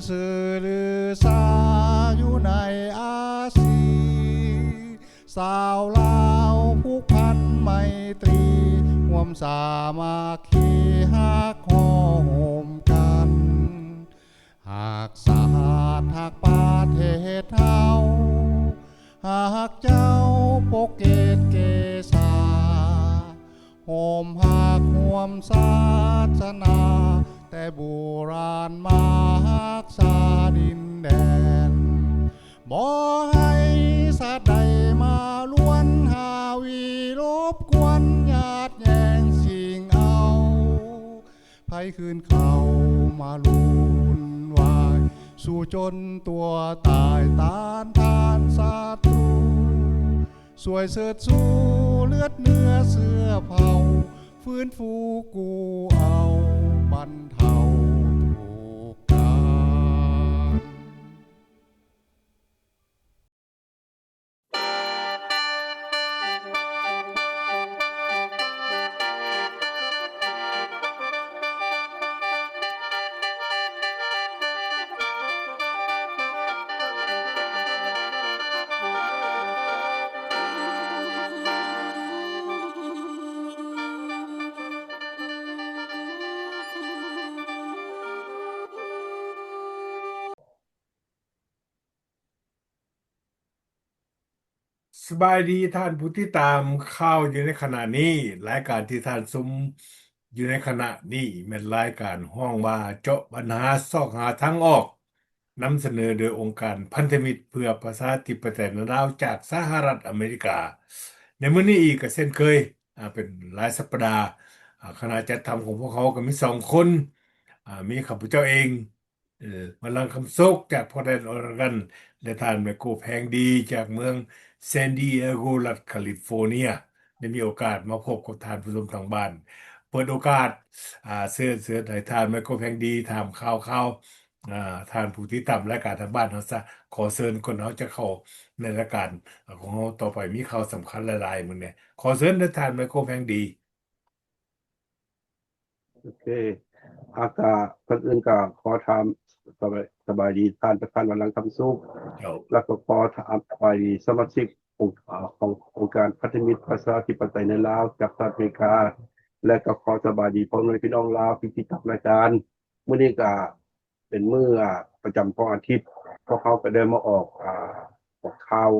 ຊື່ລືຊາຢູ່ໃນອາຊີ ຊາວລາວຜູກພັນໄມຕີ ຮ່ວມສາມັກຄີຮັກຫໍ່ໂຮມກັນ ຮັກຊາດຮັກປະເທດເຮົາ ຮັກເຈົ້າປົກເກດເກສາ ຮ່ວມຮັກຮ່ວມສາສະໜາ ແຕ່ບູຮານມາຮັກສາດິນແດນ ບໍ່ໃຫ້ຊາດໃດມາລວນຫາວີລົບກວນຍາດແຍ່ງຊິງເອົາ ໃຜຄືນເຂົ້າມາວຸ່ນວາຍ ສູ້ຈົນຕົວຕາຍຕ້ານທານສັດຕູ ຊ່ວຍເຊີດຊູເລືອດເນື້ອເຊື້ອເຜົ່າ ຟື້ນຟູກູ້ເອົາບັນເທົາທຸກການ. ສະບາຍດີທ່ານຜູ້ຕິດຕາມຂ່າວຢູ່ໃນຂະນະນີ້. ລາຍການທີ່ທ່ານຊົມຢູ່ໃນຂະນະນີ້ແມ່ນລາຍການຮ້ອງວ່າເຈາະບັນຫາຊອກຫາທາງອອກ, ນຳສະເໜີໂດຍອົງການພັນທະມິດເພື່ອປະຊາທິປະໄຕໃນລາວຈາກສະຫະລັດອາເມລິກາ. ໃນມື້ນີ້ອີກກໍເຊັ່ນເຄີຍ, ອາ, ເປັນລາຍສັບປະດາ, ອາ, ຄະນະຈັດທຳຂອງພວກເຮົາກໍມີສອງຄົນ, ອາ, ມີຂ້າພະເຈົ້າເອງ, ເອີ ວັນລັງຄຳໂຊກຈາກພອດແລນ ອອເຣກັນ ແລະ ທ່ານໄມໂກ ແພງດີ ຈາກເມືອງ San Diego ລັດຄາລິຟໍເນຍ ໄດ້ມີໂອກາດມາພົບກັບທ່ານຜູ້ຊົມທາງບ້ານ. ເປີດໂອກາດ, ອາ, ເຊີນ, ເຊີນໃຫ້ທ່ານໄມໂກ ແພງດີ ຖາມຂ່າວ, ຂ່າວ, ອາ, ທ່ານຜູ້ຕິດຕາມລາຍການທາງບ້ານເຮົາຊະ. ຂໍເຊີນກ່ອນເຮົາຈະເຂົ້າໃນລາຍການຂອງເຮົາຕໍ່ໄປ, ມີຂ່າວສຳຄັນຫຼາຍໆມື້ນີ້. ຂໍເຊີນເດີທ່ານໄມໂກ ແພງດີ. ໂອເຄ ອາ ກະ ກ່ອນອື່ນກະຂໍຖາມສະບາຍ ສະບາຍດີທ່ານປະທານວັນລັງຄຳສຸກ ເຈົ້າ ແລ້ວກໍຂໍຖາມສະບາຍດີສະມາຊິກອົງ ອາ ຂອງອົງການພັນທະມິດປະຊາທິປະໄຕໃນລາວຈາກສະຫະລັດອາເມລິກາ ແລະກໍຂໍສະບາຍດີພໍ່ແມ່ພີ່ນ້ອງລາວທີ່ຕິດຕາມລາຍການ. ມື້ນີ້ກະ ເປັນມື້ ອາ ປະຈຳຂອງອາທິດ ພວກເຮົາກໍໄດ້ມາອອກ ອາ ອອກຂ່າວ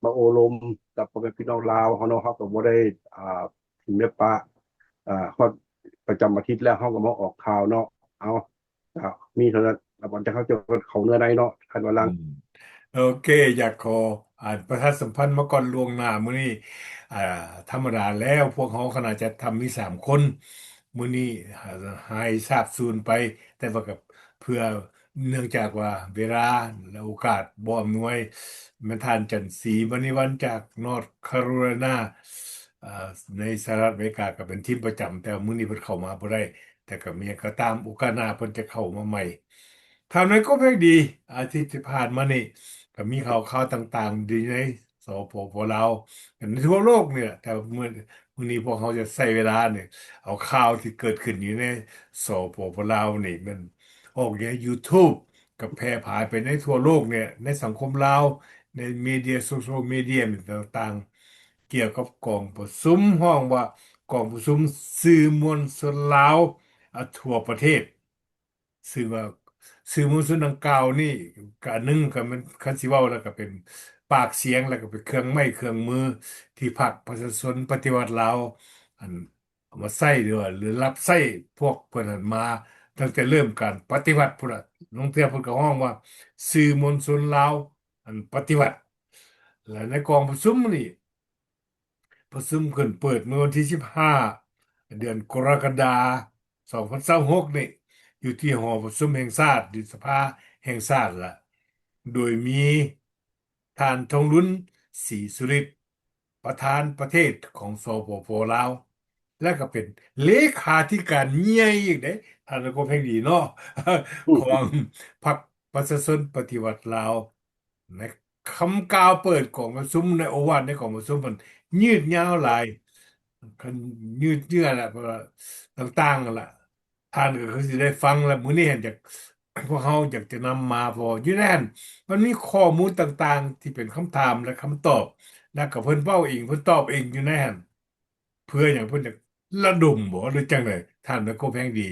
ມາໂອ້ລົມກັບພໍ່ແມ່ພີ່ນ້ອງລາວເຮົາເນາະ. ເຮົາກໍບໍ່ໄດ້ ອາ ຖິ້ມໄດ້ປະ ອາ ຮອດປະຈຳອາທິດແລ້ວ ເຮົາກໍມາອອກຂ່າວເນາະ. ເອົາ ກໍມີເທົ່ານັ້ນ ແລ້ວບັດນີ້ເຮົາຈະເຂົ້າເນື້ອໃນເນາະ ທ່ານວາລັງ. ອືມ ໂອເຄ ຢາກຂໍ ອາ ປະຊາສຳພັນມາກ່ອນລ່ວງໜ້າ. ມື້ນີ້ ອາ ທຳມະດາແລ້ວ ພວກເຮົາຄະນະຈັດທຳມີສາມຄົນ. ມື້ນີ້ຫາຍສາບສູນໄປ, ແຕ່ວ່າກໍເພື່ອ ເນື່ອງຈາກວ່າເວລາ ແລະ ໂອກາດບໍ່ອຳນວຍ, ແມ່ນທ່ານ ຈັນສີ ມະນີວັນ ຈາກ North Carolina ອາ ໃນສະຫະລັດອາເມລິກາ ກໍເປັນທີມປະຈຳ, ແຕ່ວ່າມື້ນີ້ເພິ່ນເຂົ້າມາບໍ່ໄດ້, ແຕ່ກໍມີຫຍັງກໍຕາມ ໂອກາດໜ້າເພິ່ນຈະເຂົ້າມາໃໝ່. ທ່ານໄມໂກ ແພງດີ ອາທິດທີ່ຜ່ານມານີ້ ກໍມີຂ່າວໆຕ່າງໆຢູ່ໃນ ສປປ ລາວ ກັນໃນທົ່ວໂລກນີ້ແຫຼະ, ແຕ່ວ່າມື້ ມື້ນີ້ພວກເຮົາຈະໃຊ້ເວລານີ້ ເອົາຂ່າວທີ່ເກີດຂຶ້ນຢູ່ໃນ ສປປ ລາວນີ້ ແມ່ນອອກຢູ່ໃນ YouTube ກັບແຜ່ຜາຍໄປໃນທົ່ວໂລກນີ້ ໃນສັງຄົມລາວ ໃນເມເດຍ ໂຊຊຽວເມເດຍຕ່າງໆ ກ່ຽວກັບກອງປະຊຸມ ຮ້ອງວ່າກອງປະຊຸມສື່ມວນຊົນລາວ ອາ ທົ່ວປະເທດ. ຊື່ວ່າ ສື່ມວນຊົນດັ່ງກ່າວນີ້ ກະໜຶ່ງກໍແມ່ນ ຄັນຊິເວົ້າແລ້ວກໍເປັນປາກສຽງ ແລ້ວກໍເປັນເຄື່ອງໄມ້ເຄື່ອງມືທີ່ພັກປະຊາຊົນປະຕິວັດລາວ ອັນ ເອົາມາໃຊ້ ຫຼືວ່າ ຫຼື ຮັບໃຊ້ພວກເພິ່ນຫັ້ນມາ ຕັ້ງແຕ່ເລີ່ມການປະຕິວັດພຸ້ນລະ. ລາງເທື່ອເພິ່ນກໍຮ້ອງວ່າ ສື່ມວນຊົນລາວ ອັນ ປະຕິວັດ. ແລະ ໃນກອງປະຊຸມນີ້ ປະຊຸມຂຶ້ນເປີດເມື່ອວັນທີສິບຫ້າ ເດືອນກໍລະກະດາ ສອງພັນຊາວຫົກນີ້ ຢູ່ທີ່ຫໍປະຊຸມແຫ່ງຊາດ ຢູ່ສະພາແຫ່ງຊາດລະ ໂດຍມີທ່ານ ທອງລຸນ ສີສຸລິດ ປະທານປະເທດຂອງ ສປປ ລາວ ແລະ ກໍເປັນເລຂາທິການໃຫຍ່ອີກເດ້ ທ່ານກໍແພງດີເນາະ ຂອງພັກປະຊາຊົນປະຕິວັດລາວ. ໃນຄຳກ່າວເປີດກອງປະຊຸມ ໃນໂອວາດໃນກອງປະຊຸມ ມັນຍືດຍາວຫຼາຍ ຄັນຍືດເຍື້ອລະ ເພາະວ່າຕ່າງໆນັ້ນລະ ທ່ານກໍຄືຊິໄດ້ຟັງລະ. ມື້ນີ້ຫັ້ນຢາກ ພວກເຮົາຢາກຈະນຳມາ ເພາະຢູ່ໃນຫັ້ນມັນມີຂໍ້ມູນຕ່າງໆ ທີ່ເປັນຄຳຖາມ ແລະ ຄຳຕອບ ແລ້ວກໍເພິ່ນເວົ້າເອງ ເພິ່ນຕອບເອງຢູ່ໃນຫັ້ນ. ເພື່ອຫຍັງ? ເພິ່ນຢາກລະດົມບໍ ຫຼືຈັ່ງໃດ? ທ່ານໄມໂຄແພງດີ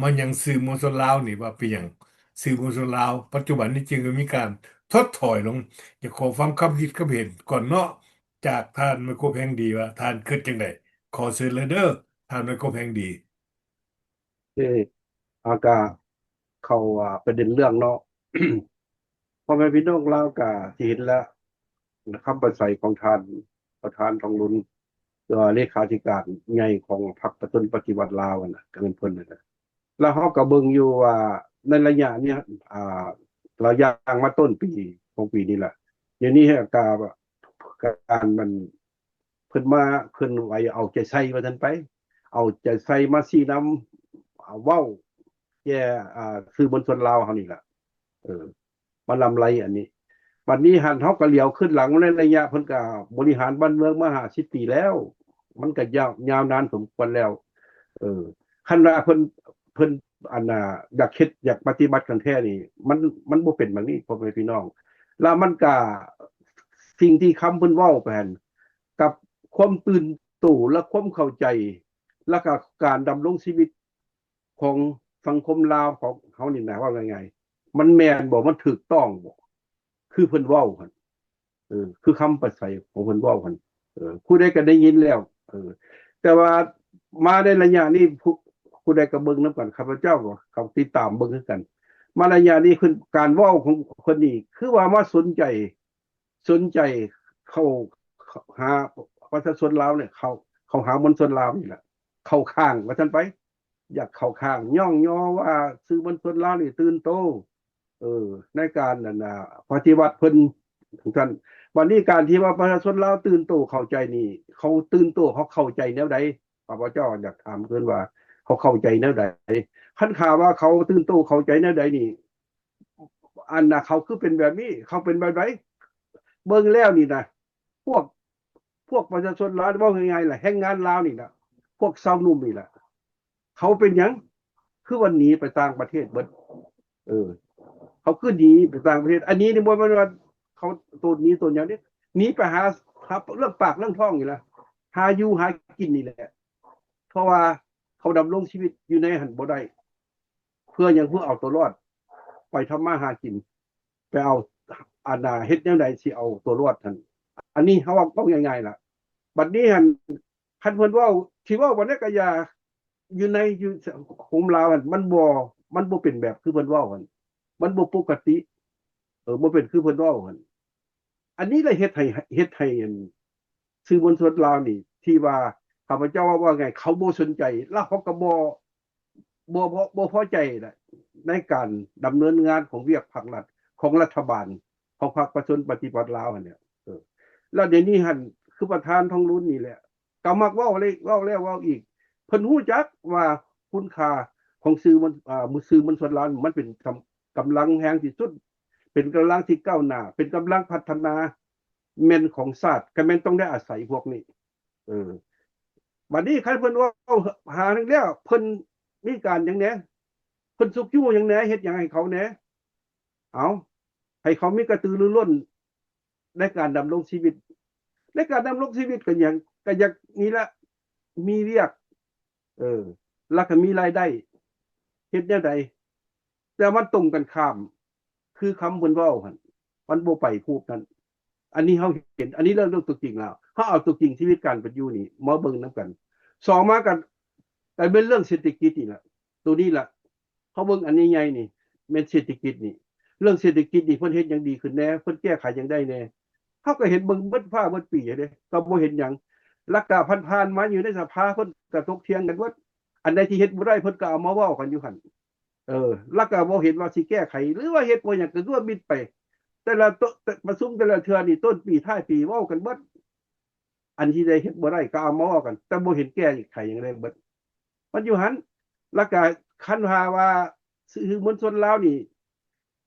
ມາຍັງສື່ມວນຊົນລາວນີ້ວ່າເປັນຫຍັງ? ສື່ມວນຊົນລາວປັດຈຸບັນນີ້ຈຶ່ງມີການຖົດຖອຍລົງ. ຢາກຂໍຟັງຄຳຄິດຄຳເຫັນກ່ອນເນາະ ຈາກທ່ານໄມໂຄແພງດີ ວ່າທ່ານຄິດຈັ່ງໃດ? ຂໍເຊີນເລີຍເດີ ທ່ານໄມໂຄແພງດີ. ເອີ ອາ ກະເຂົ້າ ອ່າ ປະເດັນເລື່ອງເນາະ ພໍ່ແມ່ພີ່ນ້ອງລາວກະຊິເຫັນແລ້ວ ຄຳປາໄສຂອງທ່ານປະທານທອງລຸນ ຫຼືວ່າເລຂາທິການໃຫຍ່ຂອງພັກປະຊາຊົນປະຕິວັດລາວຫັ້ນນະ ກະແມ່ນເພິ່ນນັ້ນແຫຼະ. ແລ້ວເຮົາກະເບິ່ງຢູ່ວ່າໃນໄລຍະນີ້ ອ່າ ລະຍະມາຕົ້ນປີຂອງປີນີ້ລະ ດຽວນີ້ກະ ການມັນ ເພິ່ນມາເຄື່ອນໄຫວເອົາໃຈໃສ່ວ່າຊັ້ນໄປ ເອົາໃຈໃສ່ມາຊີ້ນຳ ເວົ້າແກ່ ອ່າ ສື່ມວນຊົນລາວເຮົານີ້ລະ ເອີ ມາລຳໄລອັນນີ້. ບັດນີ້ຫັ້ນເຮົາກໍຫຼຽວຄືນຫຼັງໃນໄລຍະເພິ່ນກໍບໍລິຫານບ້ານເມືອງມາຫ້າສິບປີແລ້ວ ມັນກໍຍາວ ຍາວນານສົມຄວນແລ້ວ ເອີ ຄັນວ່າເພິ່ນ ເພິ່ນ ອັນນ່າ ຢາກເຮັດ ຢາກປະຕິບັດກັນແທ້ນີ້ ມັນ ມັນບໍ່ເປັນແບບນີ້ ພໍ່ແມ່ພີ່ນ້ອງ. ແລ້ວມັນກະ ສິ່ງທີ່ຄຳເພິ່ນເວົ້າໄປຫັ້ນ ກັບຄວາມຕື່ນໂຕ ແລະ ຄວາມເຂົ້າໃຈ ແລ້ວກະການດຳລົງຊີວິດຂອງສັງຄົມລາວຂອງເຮົານີ້ນະ ເວົ້າງ່າຍໆ ມັນແມ່ນບໍ່? ມັນຖືກຕ້ອງບໍ່? ຄືເພິ່ນເວົ້າຫັ້ນ ເອີ ຄືຄຳປາໄສຂອງເພິ່ນເວົ້າຫັ້ນ ເອີ ຜູ້ໃດກໍໄດ້ຍິນແລ້ວ ເອີ ແຕ່ວ່າມາໃນໄລຍະນີ້ ຜູ້ ຜູ້ໃດກໍເບິ່ງນຳກັນ ຂ້າພະເຈົ້າກໍເຂົ້າຕິດຕາມເບິ່ງຄືກັນ. ມາໄລຍະນີ້ເພິ່ນ ການເວົ້າຂອງເພິ່ນນີ້ ຄືວ່າມາສົນໃຈ ສົນໃຈເຂົ້າ ເຂົ້າຫາປະຊາຊົນລາວນີ້ ເຂົ້າ ເຂົ້າຫາມວນຊົນລາວນີ້ແຫຼະ ເຂົ້າຂ້າງວ່າຊັ້ນໄປ ຢາກເຂົ້າຂ້າງ ຍ້ອງຍໍວ່າສື່ມວນຊົນລາວນີ້ຕື່ນໂຕ ເອີ ໃນການ ອັນນ່າ ປະຕິວັດເພິ່ນ ຈັ່ງຊັ້ນ. ບັດນີ້ການທີ່ວ່າປະຊາຊົນລາວຕື່ນໂຕເຂົ້າໃຈນີ້ ເຂົາຕື່ນໂຕ ເຂົາເຂົ້າໃຈແນວໃດ? ຂ້າພະເຈົ້າຢາກຖາມເພິ່ນວ່າ ເຂົາເຂົ້າໃຈແນວໃດ? ຄັນຖ້າວ່າເຂົາຕື່ນໂຕເຂົ້າໃຈແນວໃດນີ້ ອັນນ່າ ເຂົາຄືເປັນແບບນີ້ ເຂົາເປັນແບບໃດ? ເບິ່ງແລ້ວນີ້ນະ ພວກ ພວກປະຊາຊົນລາວ ເວົ້າງ່າຍໆລະ ແຮງງານລາວນີ້ລະ ພວກຊາວໜຸ່ມນີ້ລະ ເຂົາເປັນຫຍັງ? ຄືວ່າໜີໄປຕ່າງປະເທດເບິດ ເອີ ເຂົາຄືໜີໄປຕ່າງປະເທດ. ອັນນີ້ນີ້ບໍ່ແມ່ນວ່າເຂົາໂຕນໜີໂຕນຫຍັງເດ້ ໜີໄປຫາ ຫາເລື່ອງປາກເລື່ອງທ້ອງນີ້ລະ ຫາຢູ່ຫາກິນນີ້ແຫຼະ ເພາະວ່າເຂົາດຳລົງຊີວິດຢູ່ໃນຫັ້ນບໍ່ໄດ້ ເພື່ອຫຍັງ? ເພື່ອເອົາຕົວລອດ ໄປທຳມາຫາກິນ ໄປເອົາ ອັນນ່າ ເຮັດແນວໃດຊິເອົາຕົວລອດຫັ້ນ. ອັນນີ້ເຮົາເວົ້າ ເວົ້າງ່າຍໆລະ ບັດນີ້ຫັ້ນ ຄັນເພິ່ນເວົ້າ ຊິເວົ້າປານໃດກໍຢ່າ ຢູ່ໃນ ຢູ່ສັງຄົມລາວຫັ້ນ ມັນບໍ່ ມັນບໍ່ເປັນແບບຄືເພິ່ນເວົ້າຫັ້ນ ມັນບໍ່ປົກກະຕິ ເອີ ບໍ່ເປັນຄືເພິ່ນເວົ້າຫັ້ນ. ອັນນີ້ລະເຮັດໃຫ້ ເຮັດໃຫ້ ອັນ ສື່ມວນຊົນລາວນີ້ ທີ່ວ່າຂ້າພະເຈົ້າເວົ້າໄງ ເຂົາບໍ່ສົນໃຈ ລະເຂົາກໍບໍ່ ບໍ່ ບໍ່ ບໍ່ພໍໃຈລະ ໃນການດຳເນີນງານຂອງວຽກພາກລັດ ຂອງລັດຖະບານ ຂອງພັກປະຊາຊົນປະຕິວັດລາວຫັ້ນແຫຼະ. ເອີ ລະດຽວນີ້ຫັ້ນ ຄືປະທານທອງລຸນນີ້ແຫຼະ ກໍມັກເວົ້າເລີຍ ເວົ້າແລ້ວເວົ້າອີກ ເພິ່ນຮູ້ຈັກວ່າຄຸນຄ່າຂອງສື່ມວນ ອ່າ ສື່ມວນຊົນລາວ ມັນເປັນກຳ ກຳລັງແຮງທີ່ສຸດ ເປັນກຳລັງທີ່ກ້າວໜ້າ ເປັນກຳລັງພັດທະນາ ແມ່ນຂອງຊາດ ກໍແມ່ນຕ້ອງໄດ້ອາໄສພວກນີ້. ເອີ ບັດນີ້ຄັນເພິ່ນເວົ້າຫາແລ້ວ ເພິ່ນມີການຫຍັງແດ່? ເພິ່ນຊຸກຍູ້ຫຍັງແດ່? ເຮັດຫຍັງໃຫ້ເຂົາແດ່? ເອົາ ໃຫ້ເຂົາມີກະຕືລືລົ້ນໃນການດຳລົງຊີວິດ ໃນການດຳລົງຊີວິດກໍຫຍັງ ກໍຢາກນີ້ລະ ມີວຽກ ເອີ ແລ້ວກໍມີລາຍໄດ້ ເຮັດແນວໃດ? ແຕ່ມັນຕົງກັນຂ້າມ ຄືຄຳເພິ່ນເວົ້າຫັ້ນ ມັນບໍ່ໄປຮູບນັ້ນ. ອັນນີ້ເຮົາເຫັນ ອັນນີ້ເລື່ອງ ເລື່ອງຕົວຈິງແລ້ວ ເຮົາເອົາຕົວຈິງຊີວິດການເປັນຢູ່ນີ້ມາເບິ່ງນຳກັນ. ສອງມາກໍ ກໍແມ່ນເລື່ອງເສດຖະກິດນີ້ລະ ໂຕນີ້ລະ ເຮົາເບິ່ງອັນໃຫຍ່ໆນີ້ ແມ່ນເສດຖະກິດນີ້ ເລື່ອງເສດຖະກິດນີ້ ເພິ່ນເຮັດຫຍັງດີຂຶ້ນແດ່? ເພິ່ນແກ້ໄຂຫຍັງໄດ້ແດ່? ເຮົາກໍເຫັນເບິ່ງເບິດຟ້າເບິດປີເດ້ ກໍບໍ່ເຫັນຫຍັງ. ແລ້ວກໍຜ່ານໆມາຢູ່ໃນສະພາ ເພິ່ນກໍຕົກຖຽງກັນເບິດ ອັນໃດທີ່ເຮັດບໍ່ໄດ້ ເພິ່ນກໍເອົາມາເວົ້າກັນຢູ່ຫັ້ນ. ເອີ ແລ້ວກໍບໍ່ເຫັນວ່າຊິແກ້ໄຂ ຫຼືວ່າເຮັດບໍ່ຫຍັງ ກໍຄືວ່າບິດໄປ. ແຕ່ລະໂຕ ແຕ່ປະຊຸມແຕ່ລະເທື່ອນີ້ ຕົ້ນປີທ້າຍປີເວົ້າກັນເບິດ ອັນທີ່ໄດ້ເຮັດບໍ່ໄດ້ກໍເອົາມາເວົ້າກັນ ແຕ່ບໍ່ເຫັນແກ້ໄຂຫຍັງໄດ້ເບິດ ມັນຢູ່ຫັ້ນ. ແລ້ວກໍຄັນຫາວ່າສື່ມວນຊົນລາວນີ້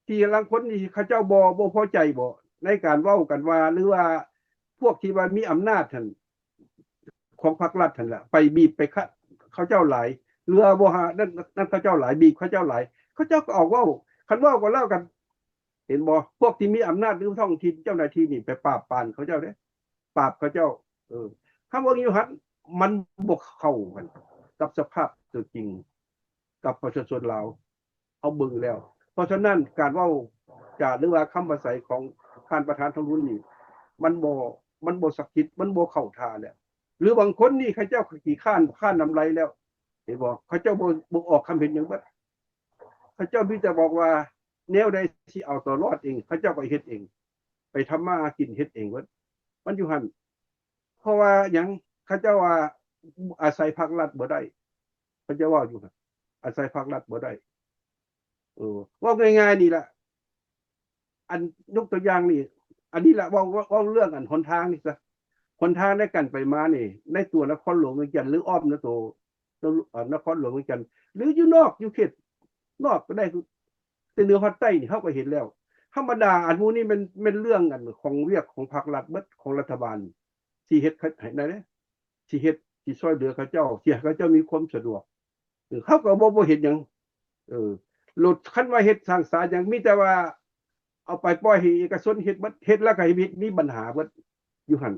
ທີ່ລາງຄົນນີ້ເຂົາເຈົ້າບໍ່ ບໍ່ພໍໃຈບໍ ໃນການເວົ້າກັນວ່າ ຫຼືວ່າພວກທີ່ວ່າມີອຳນາດຫັ້ນ ຂອງພັກລັດຫັ້ນລະ ໄປບີບໄປຂະເຂົາເຈົ້າຫຼາຍ ຫຼືວ່າບໍ່ຫາ ນັ້ນ ນັ້ນເຂົາເຈົ້າຫຼາຍ ບີບເຂົາເຈົ້າຫຼາຍ ເຂົາເຈົ້າກໍອອກເວົ້າ ຄັນເວົ້າກໍແລ້ວກັນ ເຫັນບໍ່? ພວກທີ່ມີອຳນາດຢູ່ທ້ອງຖິ່ນ ເຈົ້າໜ້າທີ່ນີ້ໄປປາບປານເຂົາເຈົ້າເດ້ ປາບເຂົາເຈົ້າ. ເອີ ຄຳເວົ້າຢູ່ຫັ້ນ ມັນບໍ່ເຂົ້າກັນກັບສະພາບຕົວຈິງ ກັບປະຊາຊົນລາວ ເຮົາເບິ່ງແລ້ວ. ເພາະສະນັ້ນ ການເວົ້າຈາ ຫຼືວ່າຄຳປາໄສຂອງທ່ານປະທານທອງລຸນນີ້ ມັນບໍ່ ມັນບໍ່ສັກສິດ ມັນບໍ່ເຂົ້າທ່າແລ້ວ. ຫຼືບາງຄົນນີ້ ເຂົາເຈົ້າກໍຂີ້ຄ້ານ ຄ້ານນຳໄລແລ້ວ ເຫັນບໍ່? ເຂົາເຈົ້າບໍ່ ບໍ່ອອກຄຳເຫັນຫຍັງເບິດ. ເຂົາເຈົ້າມີແຕ່ບອກວ່າ ແນວໃດຊິເອົາຕົວລອດເອງ ເຂົາເຈົ້າກໍເຮັດເອງ ໄປທຳມາຫາກິນເຮັດເອງເບິດ ມັນຢູ່ຫັ້ນ. ເພາະວ່າຫຍັງ? ເຂົາເຈົ້າວ່າອາໄສພາກລັດບໍ່ໄດ້ ເຂົາເຈົ້າເວົ້າຢູ່ຫັ້ນ ອາໄສພາກລັດບໍ່ໄດ້. ເອີ ເວົ້າງ່າຍໆນີ້ລະ ອັນຍົກຕົວຢ່າງນີ້ ອັນນີ້ລະ ເວົ້າ ເວົ້າ ເວົ້າເລື່ອງອັນຫົນທາງນີ້ຊະ ຫົນທາງໃນການໄປມານີ້ ໃນຕົວນະຄອນຫຼວງວຽງຈັນ ຫຼືອ້ອມໃນໂຕ ໂຕ ເອີ ນະຄອນຫຼວງວຽງຈັນ ຫຼືຢູ່ນອກ ຢູ່ເຂດນອກກໍໄດ້ ແຕ່ເໜືອຮອດໃຕ້ນີ້ເຮົາກໍເຫັນແລ້ວ. ທຳມະດາ ອັນໝູ່ນີ້ແມ່ນ ແມ່ນເລື່ອງອັນຂອງວຽກຂອງພາກລັດເບິດ ຂອງລັດຖະບານ ຊິເຮັດໃຫ້ນັ້ນເດ້ ຊິເຮັດ ຊິຊ່ອຍເຫຼືອເຂົາເຈົ້າ ຊິໃຫ້ເຂົາເຈົ້າມີຄວາມສະດວກ. ເອີ ເຂົາກໍບໍ່ ບໍ່ເຮັດຫຍັງ. ເອີ ລົດ ຄັນວ່າເຮັດສ້າງສາຫຍັງ ມີແຕ່ວ່າເອົາໄປປ່ອຍໃຫ້ເອກະຊົນເຮັດເບິດ ເຮັດແລ້ວກໍໃຫ້ມີ ມີບັນຫາເບິດຢູ່ຫັ້ນ.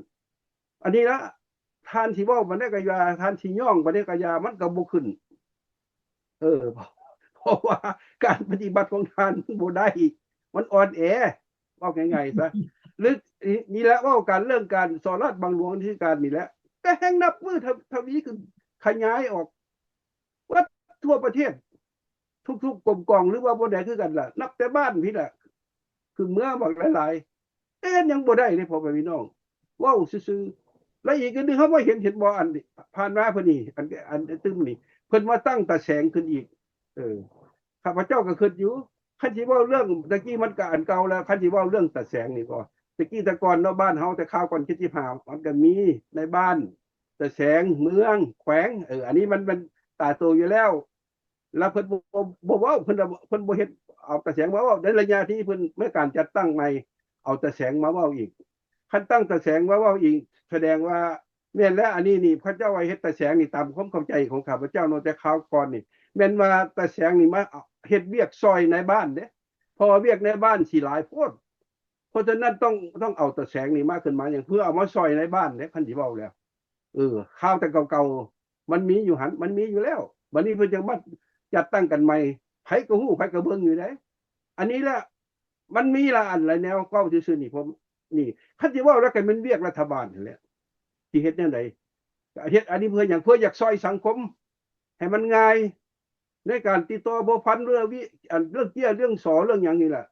ອັນນີ້ລະ ທ່ານຊິເວົ້າປານໃດກໍຢ່າ ທ່ານຊິຍ້ອງປານໃດກໍຢ່າ ມັນກໍບໍ່ຂຶ້ນ. ເອີ ເພາະວ່າການປະຕິບັດຂອງທ່ານມັນບໍ່ໄດ້ ມັນອ່ອນແອ ເວົ້າງ່າຍໆຊະ ຫຼື ນີ້ແຫຼະ ເວົ້າການເລື່ອງການສໍ້ລາດບັງຫຼວງ ທີ່ການນີ້ແຫຼະ ກໍແຮ່ງນັບມື້ທະ ທະວີຂຶ້ນ ຂະຫຍາຍອອກເບິດທົ່ວປະເທດ ທຸກໆກົມກອງ ຫຼືວ່າບ່ອນໃດຄືກັນລະ ນັບແຕ່ບ້ານພີ້ລະ ຂຶ້ນເມືອບັກຫຼາຍໆ ແຕ່ເຮັດຫຍັງບໍ່ໄດ້ເດ້ ພໍ່ແມ່ພີ່ນ້ອງ ເວົ້າຊື່ໆ. ແລະອີກອັນໜຶ່ງ ເຮົາບໍ່ເຫັນ ເຫັນບໍ່ ອັນຜ່ານມາເພິ່ນນີ້ ອັນ ອັນຕື່ມນີ້ ເພິ່ນມາຕັ້ງຕາແສງຂຶ້ນອີກ. ເອີ ຂ້າພະເຈົ້າກໍຄິດຢູ່ ຄັນຊິເວົ້າເລື່ອງ ຕະກີ້ມັນກໍອັນເກົ່າແລ້ວ ຄັນຊິເວົ້າເລື່ອງຕາແສງນີ້ກໍ ຕະກີ້ແຕ່ກ່ອນເນາະ ບ້ານເຮົາແຕ່ຄາວກ່ອນເຈັດສິບຫ້າ ມັນກໍມີນາຍບ້ານ ຕາແສງ ເມືອງ ແຂວງ ເອີ ອັນນີ້ມັນ ມັນຕາໂຕຢູ່ແລ້ວ. ແລ້ວເພິ່ນບໍ່ ບໍ່ເວົ້າ ເພິ່ນ ເພິ່ນບໍ່ເຮັດ ເອົາຕາແສງມາເວົ້າ ໃນໄລຍະທີ່ເພິ່ນມີການຈັດຕັ້ງໃໝ່ ເອົາຕາແສງມາເວົ້າອີກ. ຄັນຕັ້ງຕາແສງມາເວົ້າອີກ ສະແດງວ່າ ແມ່ນແລ້ວ ອັນນີ້ນີ້ ເຂົາເຈົ້າວ່າເຮັດຕາແສງນີ້ ຕາມຄວາມເຂົ້າໃຈຂອງຂ້າພະເຈົ້າເນາະ ແຕ່ຄາວກ່ອນນີ້ ແມ່ນວ່າຕາແສງນີ້ມາເຮັດວຽກຊ່ອຍນາຍບ້ານເດ້ ເພາະວ່າວຽກນາຍບ້ານຊິຫຼາຍໂພດ. ເພາະສະນັ້ນຕ້ອງ ຕ້ອງເອົາຕາແສງນີ້ມາ ຂຶ້ນມາຫຍັງ ເພື່ອເອົາມາຊ່ອຍນາຍບ້ານເດ້ ຄັນຊິເວົ້າແລ້ວ. ເອີ ຂ່າວແຕ່ເກົ່າໆ ມັນມີຢູ່ຫັ້ນ ມັນມີຢູ່ແລ້ວ ບັດນີ້ເພິ່ນຈັ່ງມາຈັດຕັ້ງກັນໃໝ່ ໃຜກໍຮູ້ ໃຜກໍເບິ່ງຢູ່ເດ້. ອັນນີ້ລະ ມັນມີຫຼາຍອັນຫຼາຍແນວ ເວົ້າຊື່ໆນີ້ ເພາະນີ້ ຄັນຊິເວົ້າແລ້ວກໍແມ່ນວຽກລັດຖະບານຫັ້ນແຫຼະ ຊິເຮັດແນວໃດ ເຮັດອັນນີ້ເພື່ອຫຍັງ? ເພື່ອຢາກຊ່ອຍສັງຄົມໃຫ້ມັນງ່າຍ ໃນການຕິດຕໍ່ພົວພັນເລື່ອງວິ ອັນເລື່ອງເຈ້ຍເລື່ອງສໍເລື່ອງຫຍັງນີ້ລະ.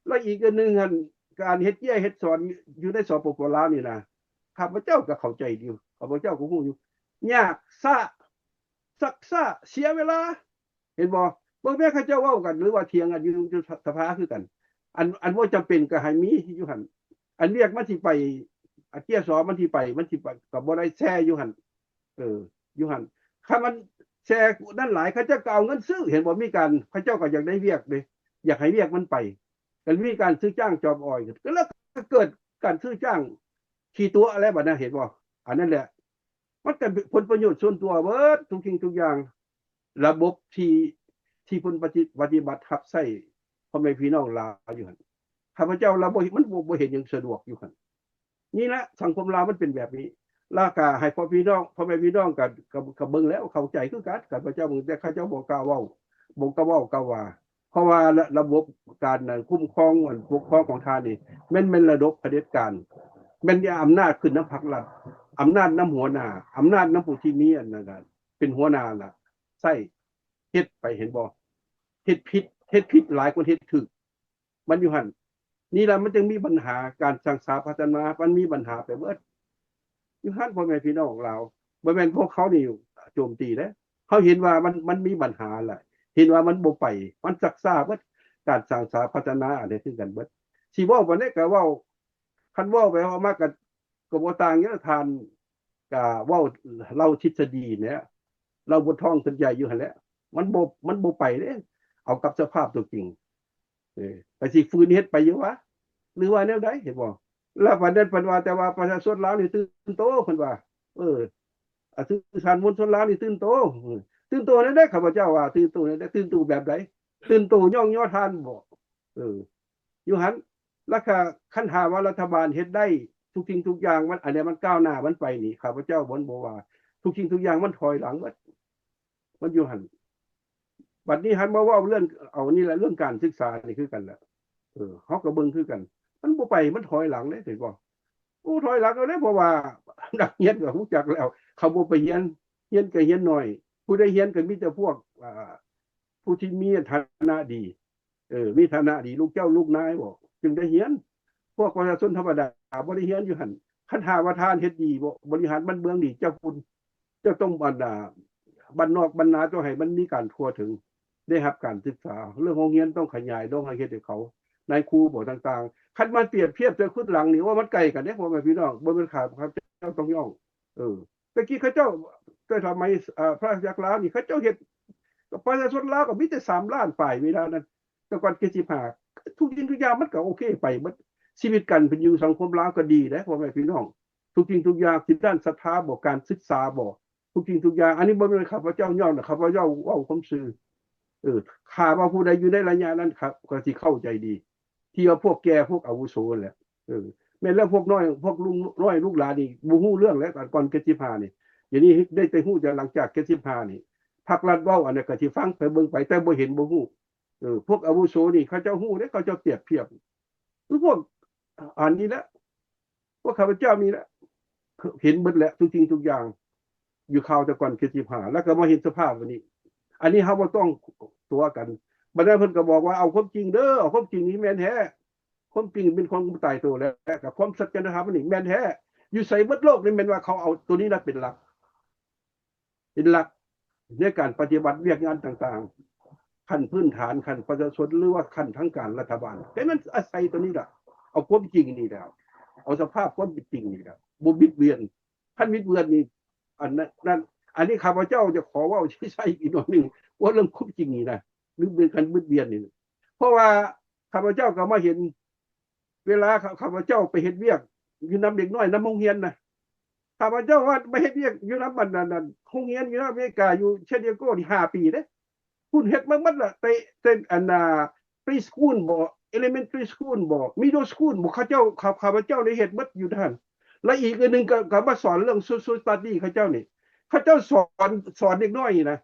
ແລະອີກອັນໜຶ່ງຫັ້ນ ການເຮັດເຈ້ຍເຮັດສອນຢູ່ໃນ ສປປ ລາວ ນີ້ນະ ຂ້າພະເຈົ້າກໍເຂົ້າໃຈຢູ່ ຂ້າພະເຈົ້າກໍຮູ້ຢູ່ ຍາກ ຊ້າ ຊັກຊ້າ ເສຍເວລາ ເຫັນບໍ່? ເບິ່ງແມ້ເຂົາເຈົ້າເວົ້າກັນ ຫຼືວ່າຖຽງກັນຢູ່ ຢູ່ສະພາຄືກັນ ອັນ ອັນບໍ່ຈຳເປັນກໍໃຫ້ມີຢູ່ຫັ້ນ ອັນວຽກມັນຊິໄປ ອາເຈຍສອ ມັນຊິໄປ ມັນຊິໄປ ກໍບໍ່ໄດ້ແຊຢູ່ຫັ້ນ ເອີ ຢູ່ຫັ້ນ ຄັນມັນແຊນັ້ນຫຼາຍ ເຂົາເຈົ້າກໍເອົາເງິນຊື້ ເຫັນບໍ່? ມີການ ເຂົາເຈົ້າກໍຢາກໄດ້ວຽກເດ້ ຢາກໃຫ້ວຽກມັນໄປ ກໍມີການຊື້ຈ້າງຈອມອອຍ ກໍເລີຍເກີດການຊື້ຈ້າງຂີ້ຕົວະແລ້ວບັດນັ້ນ ເຫັນບໍ່? ອັນນັ້ນແຫຼະ ມັນກໍເປັນຜົນປະໂຫຍດສ່ວນຕົວເບິດ ທຸກສິ່ງທຸກຢ່າງ ລະບົບທີ່ ທີ່ເພິ່ນປະຕິ ປະຕິບັດຮັບໃຊ້ພໍ່ແມ່ພີ່ນ້ອງລາວຢູ່ຫັ້ນ ຂ້າພະເຈົ້າລະບໍ່ ມັນບໍ່ ບໍ່ເຫັນຫຍັງສະດວກຢູ່ຫັ້ນ. ນີ້ລະ ສັງຄົມລາວມັນເປັນແບບນີ້ ລະກະໃຫ້ພໍ່ພີ່ນ້ອງ ພໍ່ແມ່ພີ່ນ້ອງກະ ກະ ກະເບິ່ງແລ້ວເຂົ້າໃຈຄືກັນ ຂ້າພະເຈົ້າເບິ່ງ ແຕ່ເຂົາເຈົ້າບໍ່ກ້າເວົ້າ ບໍ່ກ້າເວົ້າກ້າວ່າ ເພາະວ່າລະ ລະບົບການ ຄຸ້ມຄອງ ອັນປົກຄອງຂອງທ່ານນີ້ ແມ່ນ ແມ່ນລະດົບຜະເດັດການ ແມ່ນອຳນາດຂຶ້ນນຳພັກລັດ ອຳນາດນຳຫົວໜ້າ ອຳນາດນຳຜູ້ທີ່ມີອັນນັ້ນນະ ເປັນຫົວໜ້າລະ ໃຊ້ເຮັດໄປ ເຫັນບໍ່? ເຮັດຜິດ ເຮັດຜິດຫຼາຍກວ່າເຮັດຖືກ ມັນຢູ່ຫັ້ນ ນີ້ລະ ມັນຈຶ່ງມີບັນຫາການສ້າງສາພັດທະນາ ມັນມີບັນຫາໄປເບິດ ຢູ່ຫັ້ນ ພໍ່ແມ່ພີ່ນ້ອງລາວ ບໍ່ແມ່ນພວກເຮົານີ້ໂຈມຕີເດ້ ເຮົາເຫັນວ່າມັນ ມັນມີບັນຫາລະ ເຫັນວ່າມັນບໍ່ໄປ ມັນຊັກຊ້າເບິດ ການສ້າງສາພັດທະນາອັນໃດຄືກັນເບິດ ຊິເວົ້າປານໃດກໍເວົ້າ ຄັນເວົ້າໄປເວົ້າມາກໍ ກໍບໍ່ຕ່າງຫຍັງ ທ່ານກໍເວົ້າເລົ່າທິດສະດີແຫຼະ ເລົ່າບົດທ້ອງຂຶ້ນໃຫຍ່ຢູ່ຫັ້ນແຫຼະ ມັນບໍ່ ມັນບໍ່ໄປເດ້ ເອົາກັບສະພາບຕົວຈິງ ເອີ ກໍຊິຝືນເຮັດໄປຢູ່ຫວາ ຫຼືວ່າແນວໃດ ເຫັນບໍ່? ແລ້ວບັດນັ້ນເພິ່ນວ່າ ແຕ່ວ່າປະຊາຊົນລາວນີ້ຕື່ນໂຕ ເພິ່ນວ່າ ເອີ ອາ ສື່ສານມວນຊົນລາວນີ້ຕື່ນໂຕ ເອີ ຕື່ນໂຕແນວໃດ ຂ້າພະເຈົ້າວ່າ ຕື່ນໂຕແນວໃດ ຕື່ນໂຕແບບໃດ? ຕື່ນໂຕຍ້ອງຍໍທ່ານບໍ? ຢູ່ຫັ້ນ ລະກະຄັນຖ້າວ່າລັດຖະບານເຮັດໄດ້ທຸກສິ່ງທຸກຢ່າງ ມັນ ອັນໃດມັນກ້າວໜ້າມັນໄປນີ້ ຂ້າພະເຈົ້າບໍ່ ບໍ່ວ່າ ທຸກສິ່ງທຸກຢ່າງມັນຖອຍຫຼັງໝົດ ມັນຢູ່ຫັ້ນ. ບັດນີ້ຫັ້ນມາເວົ້າເລື່ອງ ເອົານີ້ລະ ເລື່ອງການສຶກສານີ້ຄືກັນລະ ເອີ ເຮົາກໍເບິ່ງຄືກັນ ມັນບໍ່ໄປ ມັນຖອຍຫຼັງເດ້ ເຫັນບໍ່? ໂອ້ ຖອຍຫຼັງແລ້ວເດ້ ເພາະວ່ານັກຮຽນກໍຮູ້ຈັກແລ້ວ ເຂົາບໍ່ໄປຮຽນ ຮຽນກໍຮຽນໜ້ອຍ ຜູ້ໃດຮຽນກໍມີແຕ່ພວກ ອ່າ ຜູ້ທີ່ມີຖານະດີ ເອີ ມີຖານະດີ ລູກເຈົ້າລູກນາຍບໍ ຈຶ່ງໄດ້ຮຽນ ພວກປະຊາຊົນທຳມະດາບໍ່ໄດ້ຮຽນຢູ່ຫັ້ນ. ຄັນຖ້າວ່າທ່ານເຮັດດີບໍ ບໍລິຫານບ້ານເມືອງດີ ເຈົ້າພຸ້ນ ເຈົ້າຕ້ອງ ອັນນ່າ ບ້ານນອກບ້ານນາຕ້ອງໃຫ້ມັນມີການທົ່ວເຖິງ ໄດ້ຮັບການສຶກສາ ເລື່ອງໂຮງຮຽນຕ້ອງຂະຫຍາຍ ຕ້ອງໃຫ້ເຮັດໃຫ້ເຂົາ ນາຍຄູບໍຕ່າງໆ. ຄັນມາປຽບທຽບໃສ່ຄຸນຫຼັງນີ້ ໂອ້ ມັນໄກກັນເດ້ ພໍ່ແມ່ພີ່ນ້ອງ ບໍ່ແມ່ນຂ້າພະເຈົ້າຕ້ອງຍ້ອງ ເອີ ແຕ່ກີ້ເຂົາເຈົ້າ ແຕ່ສະໄໝ ເອີ ພະລາຊະອານາຈັກລາວນີ້ ເຂົາເຈົ້າເຮັດ ປະຊາຊົນລາວກໍມີແຕ່ສາມລ້ານປາຍເວລານັ້ນ ແຕ່ກ່ອນເຈັດສິບຫ້າ ທຸກສິ່ງທຸກຢ່າງມັນກໍໂອເຄໄປເບິດ ຊີວິດການເປັນຢູ່ສັງຄົມລາວກໍດີເດ້ ພໍ່ແມ່ພີ່ນ້ອງ ທຸກສິ່ງທຸກຢ່າງ ທາງດ້ານສັດທາບໍ ການສຶກສາບໍ ທຸກສິ່ງທຸກຢ່າງ ອັນນີ້ບໍ່ແມ່ນຂ້າພະເຈົ້າຍ້ອງນະ ຂ້າພະເຈົ້າເວົ້າຄວາມຊື່ ເອີ ຖ້າວ່າຜູ້ໃດຢູ່ໃນໄລຍະນັ້ນ ຂ້າກໍຊິເຂົ້າໃຈດີ ທີ່ວ່າພວກແກ່ ພວກອາວຸໂສຫັ້ນແຫຼະ ເອີ ແມ່ນແລ້ວ ພວກນ້ອຍ ພວກລຸງນ້ອຍ ລູກຫຼານນີ້ບໍ່ຮູ້ເລື່ອງແລ້ວ ຕອນກ່ອນເຈັດສິບຫ້ານີ້ ດຽວນີ້ໄດ້ແຕ່ຮູ້ຈາກຫຼັງຈາກເຈັດສິບຫ້ານີ້ ພັກລັດເວົ້າອັນໃດກໍຊິຟັງໄປເບິ່ງໄປ ແຕ່ບໍ່ເຫັນບໍ່ຮູ້ ເອີ ພວກອາວຸໂສນີ້ເຂົາເຈົ້າຮູ້ເດ້ ເຂົາເຈົ້າປຽບທຽບ ຄືພວກອັນນີ້ແຫຼະ ພວກຂ້າພະເຈົ້ານີ້ແຫຼະ ເຫັນເບິດແຫຼະ ທຸກສິ່ງທຸກຢ່າງ ຢູ່ຄາວແຕ່ກ່ອນເຈັດສິບຫ້າ ແລ້ວກໍມາເຫັນສະພາບອັນນີ້ ອັນນີ້ເຮົາບໍ່ຕ້ອງຕົວະກັນ ບັດນັ້ນເພິ່ນກໍບອກວ່າ ເອົາຄວາມຈິງເດີ ເອົາຄວາມຈິງນີ້ແມ່ນແທ້ ຄວາມຈິງເປັນຂອງຕາຍໂຕ ແລະກໍຄວາມສັດຈະທຳນີ້ແມ່ນແທ້ ຢູ່ໃສເບິດໂລກນີ້ແມ່ນວ່າເຂົາເອົາໂຕນີ້ລະເປັນຫຼັກ ເປັນຫຼັກໃນການປະຕິບັດວຽກງານຕ່າງໆ ຂັ້ນພື້ນຖານ ຂັ້ນປະຊາຊົນ ຫຼືວ່າຂັ້ນທາງການລັດຖະບານ ແຕ່ມັນອາໄສຕົວນີ້ລະ ເອົາຄວາມຈິງນີ້ແຫຼະ ເອົາສະພາບຄວາມເປັນຈິງນີ້ແຫຼະ ບໍ່ບິດເບືອນ ຄັນບິດເບືອນນີ້ ອັນນັ້ນ ອັນນີ້ຂ້າພະເຈົ້າຈະຂໍເວົ້າໃສ່ອີກໜ້ອຍໜຶ່ງ ເວົ້າເລື່ອງຄວາມຈິງນີ້ນະ ບິດເບືອນ ຄັນບິດເບືອນນີ້ ເພາະວ່າຂ້າພະເຈົ້າກໍມາເຫັນ ເວລາຂ້າ ຂ້າພະເຈົ້າໄປເຮັດວຽກຢູ່ນຳເດັກນ້ອຍນຳໂຮງຮຽນນະ ຂ້າພະເຈົ້າວ່າໄປເຮັດວຽກຢູ່ນຳອັນນັ້ນ ໂຮງຮຽນຢູ່ອາເມລິກາ ຢູ່ຊານດີເອໂກນີ້ຫ້າປີເດ້ ພຸ້ນເຮັດມາໝົດລະ ແຕ່ ແຕ່ອັນນ່າ preschool ບໍ elementary school ບໍ middle school ບໍ ເຂົາເຈົ້າ ຂ້າ ຂ້າພະເຈົ້າໄດ້ເຮັດໝົດຢູ່ຫັ້ນ ແລະອີກອັນໜຶ່ງກໍ ກໍມາສອນເລື່ອງ social study ເຂົາເຈົ້ານີ້ ເຂົາເຈົ້າສອນ ສອນເດັກນ້ອຍນີ້ນະ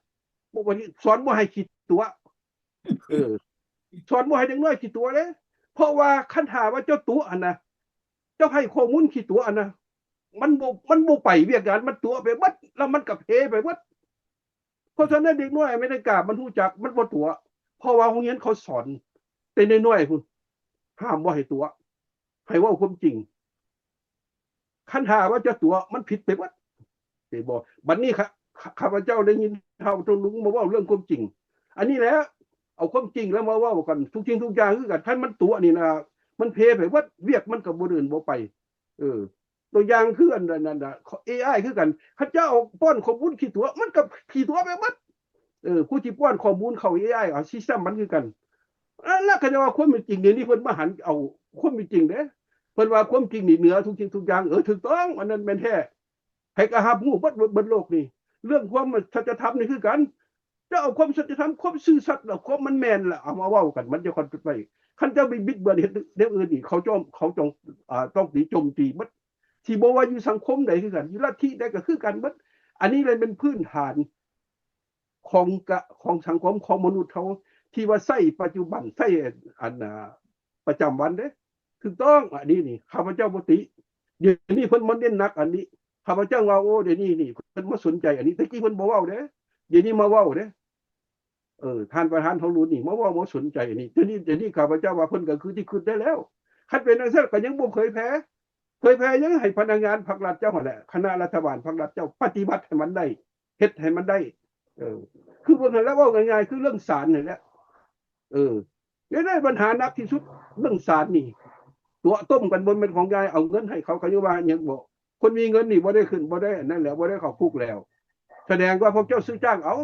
ບໍ່ ບໍ່ ສອນບໍ່ໃຫ້ຂີ້ຕົວະ ເອີ ສອນບໍ່ໃຫ້ເດັກນ້ອຍຂີ້ຕົວະເດ້ ເພາະວ່າຄັນຖ້າວ່າເຈົ້າຕົວະຫັ້ນນະ ເຈົ້າໃຫ້ຂໍ້ມູນຂີ້ຕົວະຫັ້ນນະ ມັນບໍ່ ມັນບໍ່ໄປວຽກງານ ມັນຕົວະໄປເບິດ ແລ້ວມັນກໍເພໄປເບິດ ເພາະສະນັ້ນເດັກນ້ອຍອາເມລິກາມັນຮູ້ຈັກ ມັນບໍ່ຕົວະ ເພາະວ່າໂຮງຮຽນເຂົາສອນແຕ່ນ້ອຍໆພຸ້ນ ຫ້າມບໍ່ໃຫ້ຕົວະ ໃຫ້ເວົ້າຄວາມຈິງ ຄັນຖ້າວ່າຈະຕົວະ ມັນຜິດໄປເບິດ ເຫັນບໍ່? ບັດນີ້ຂ້າ ຂ້າ ຂ້າພະເຈົ້າໄດ້ຍິນທ້າວທອງລຸງມາເວົ້າເລື່ອງຄວາມຈິງ ອັນນີ້ແຫຼະ ເອົາຄວາມຈິງແລ້ວມາເວົ້າກັນ ທຸກສິ່ງທຸກຢ່າງຄືກັນ ຄັນມັນຕົວະນີ້ນະ ມັນເພໄປເບິດ ວຽກມັນກໍບໍ່ເດີນບໍ່ໄປ ເອີ ຕົວຢ່າງຄືອັນນັ້ນນະ ເອໄອ ຄືກັນ ຄັນເຈົ້າເອົາປ້ອນຂໍ້ມູນຂີ້ຕົວະ ມັນກໍຂີ້ຕົວະໄປເບິດ ເອີ ຜູ້ທີ່ປ້ອນຂໍ້ມູນເຂົ້າເອໄອ ເອົາຊິຊ້ຳມັນຄືກັນ ອັນນັ້ນກໍຈະວ່າຄວາມເປັນຈິງນີ້ ເພິ່ນມາຫັນເອົາຄວາມເປັນຈິງເດ້ ເພິ່ນວ່າຄວາມຈິງນີ້ເໜືອທຸກສິ່ງທຸກຢ່າງ ເອີ ຖືກຕ້ອງ ອັນນັ້ນແມ່ນແທ້ ໃຜກໍຮັບຮູ້ເບິດ ເບິດ ເບິດໂລກນີ້ ເລື່ອງຄວາມສັດຈະທຳນີ້ຄືກັນ ເຈົ້າເອົາຄວາມສັດຈະທຳ ຄວາມຊື່ສັດ ແລະຄວາມມັນແມ່ນລະ ເອົາມາເວົ້າກັນ ມັນຈະຄ່ອຍໄປ ຄັນເຈົ້າໄປບິດເບືອນເຮັດແນວອື່ນນີ້ ເຂົາຈອມ ເຂົາຈອງ ອາ ຕ້ອງຕີໂຈມຕີເບິດ ຊິບໍ່ວ່າຢູ່ສັງຄົມໃດຄືກັນ ຢູ່ລັດທິໃດກໍຄືກັນເບິດ ອັນນີ້ແຫຼະແມ່ນພື້ນຖານຂອງກະ ຂອງສັງຄົມຂອງມະນຸດເຮົາ ທີ່ວ່າໃຊ້ປັດຈຸບັນ ໃຊ້ອັນ ອາ ປະຈຳວັນເດ້ ຖືກຕ້ອງ ອັນນີ້ນີ້ ຂ້າພະເຈົ້າບໍ່ຕິ ດຽວນີ້ເພິ່ນມາເນັ້ນໜັກອັນນີ້ ຂ້າພະເຈົ້າວ່າ ໂອ້ ດຽວນີ້ນີ້ ເພິ່ນມາສົນໃຈອັນນີ້ ແຕ່ກີ້ເພິ່ນບໍ່ເວົ້າເດ້ ດຽວນີ້ມາເວົ້າເດ້ ເອີ ທ່ານປະທານທອງລຸນນີ້ມາເວົ້າ ມາສົນໃຈອັນນີ້ ດຽວນີ້ ດຽວນີ້ຂ້າພະເຈົ້າວ່າເພິ່ນກໍຄືທີ່ຄິດໄດ້ແລ້ວ ຄັນເປັນຈັ່ງຊັ້ນກໍຍັງບໍ່ເຜີຍແຜ່ ເຜີຍແຜ່ຍັງໃຫ້ພະນັກງານພັກລັດເຈົ້າຫັ້ນແຫຼະ ຄະນະລັດຖະບານພັກລັດເຈົ້າປະຕິບັດໃຫ້ມັນໄດ້ ເຮັດໃຫ້ມັນໄດ້ ເອີ ຄືເບິ່ງຫັ້ນລະ ເວົ້າງ່າຍໆ ຄືເລື່ອງສານນີ້ແຫຼະ ເອີ ແນວໃດບັນຫາໜັກທີ່ສຸດ ເລື່ອງສານນີ້ ຕົວະຕົ້ມກັນ ບໍ່ແມ່ນຂອງງ່າຍ ເອົາເງິນໃຫ້ເຂົາ ເຂົາຍັງວ່າຫຍັງບໍ ຄົນມີເງິນນີ້ບໍ່ໄດ້ຂຶ້ນ ບໍ່ໄດ້ອັນນັ້ນແຫຼະ ບໍ່ໄດ້ເຂົ້າຄຸກແລ້ວ ສະແດງວ່າພວກເຈົ້າຊື້ຈ້າງເອົາ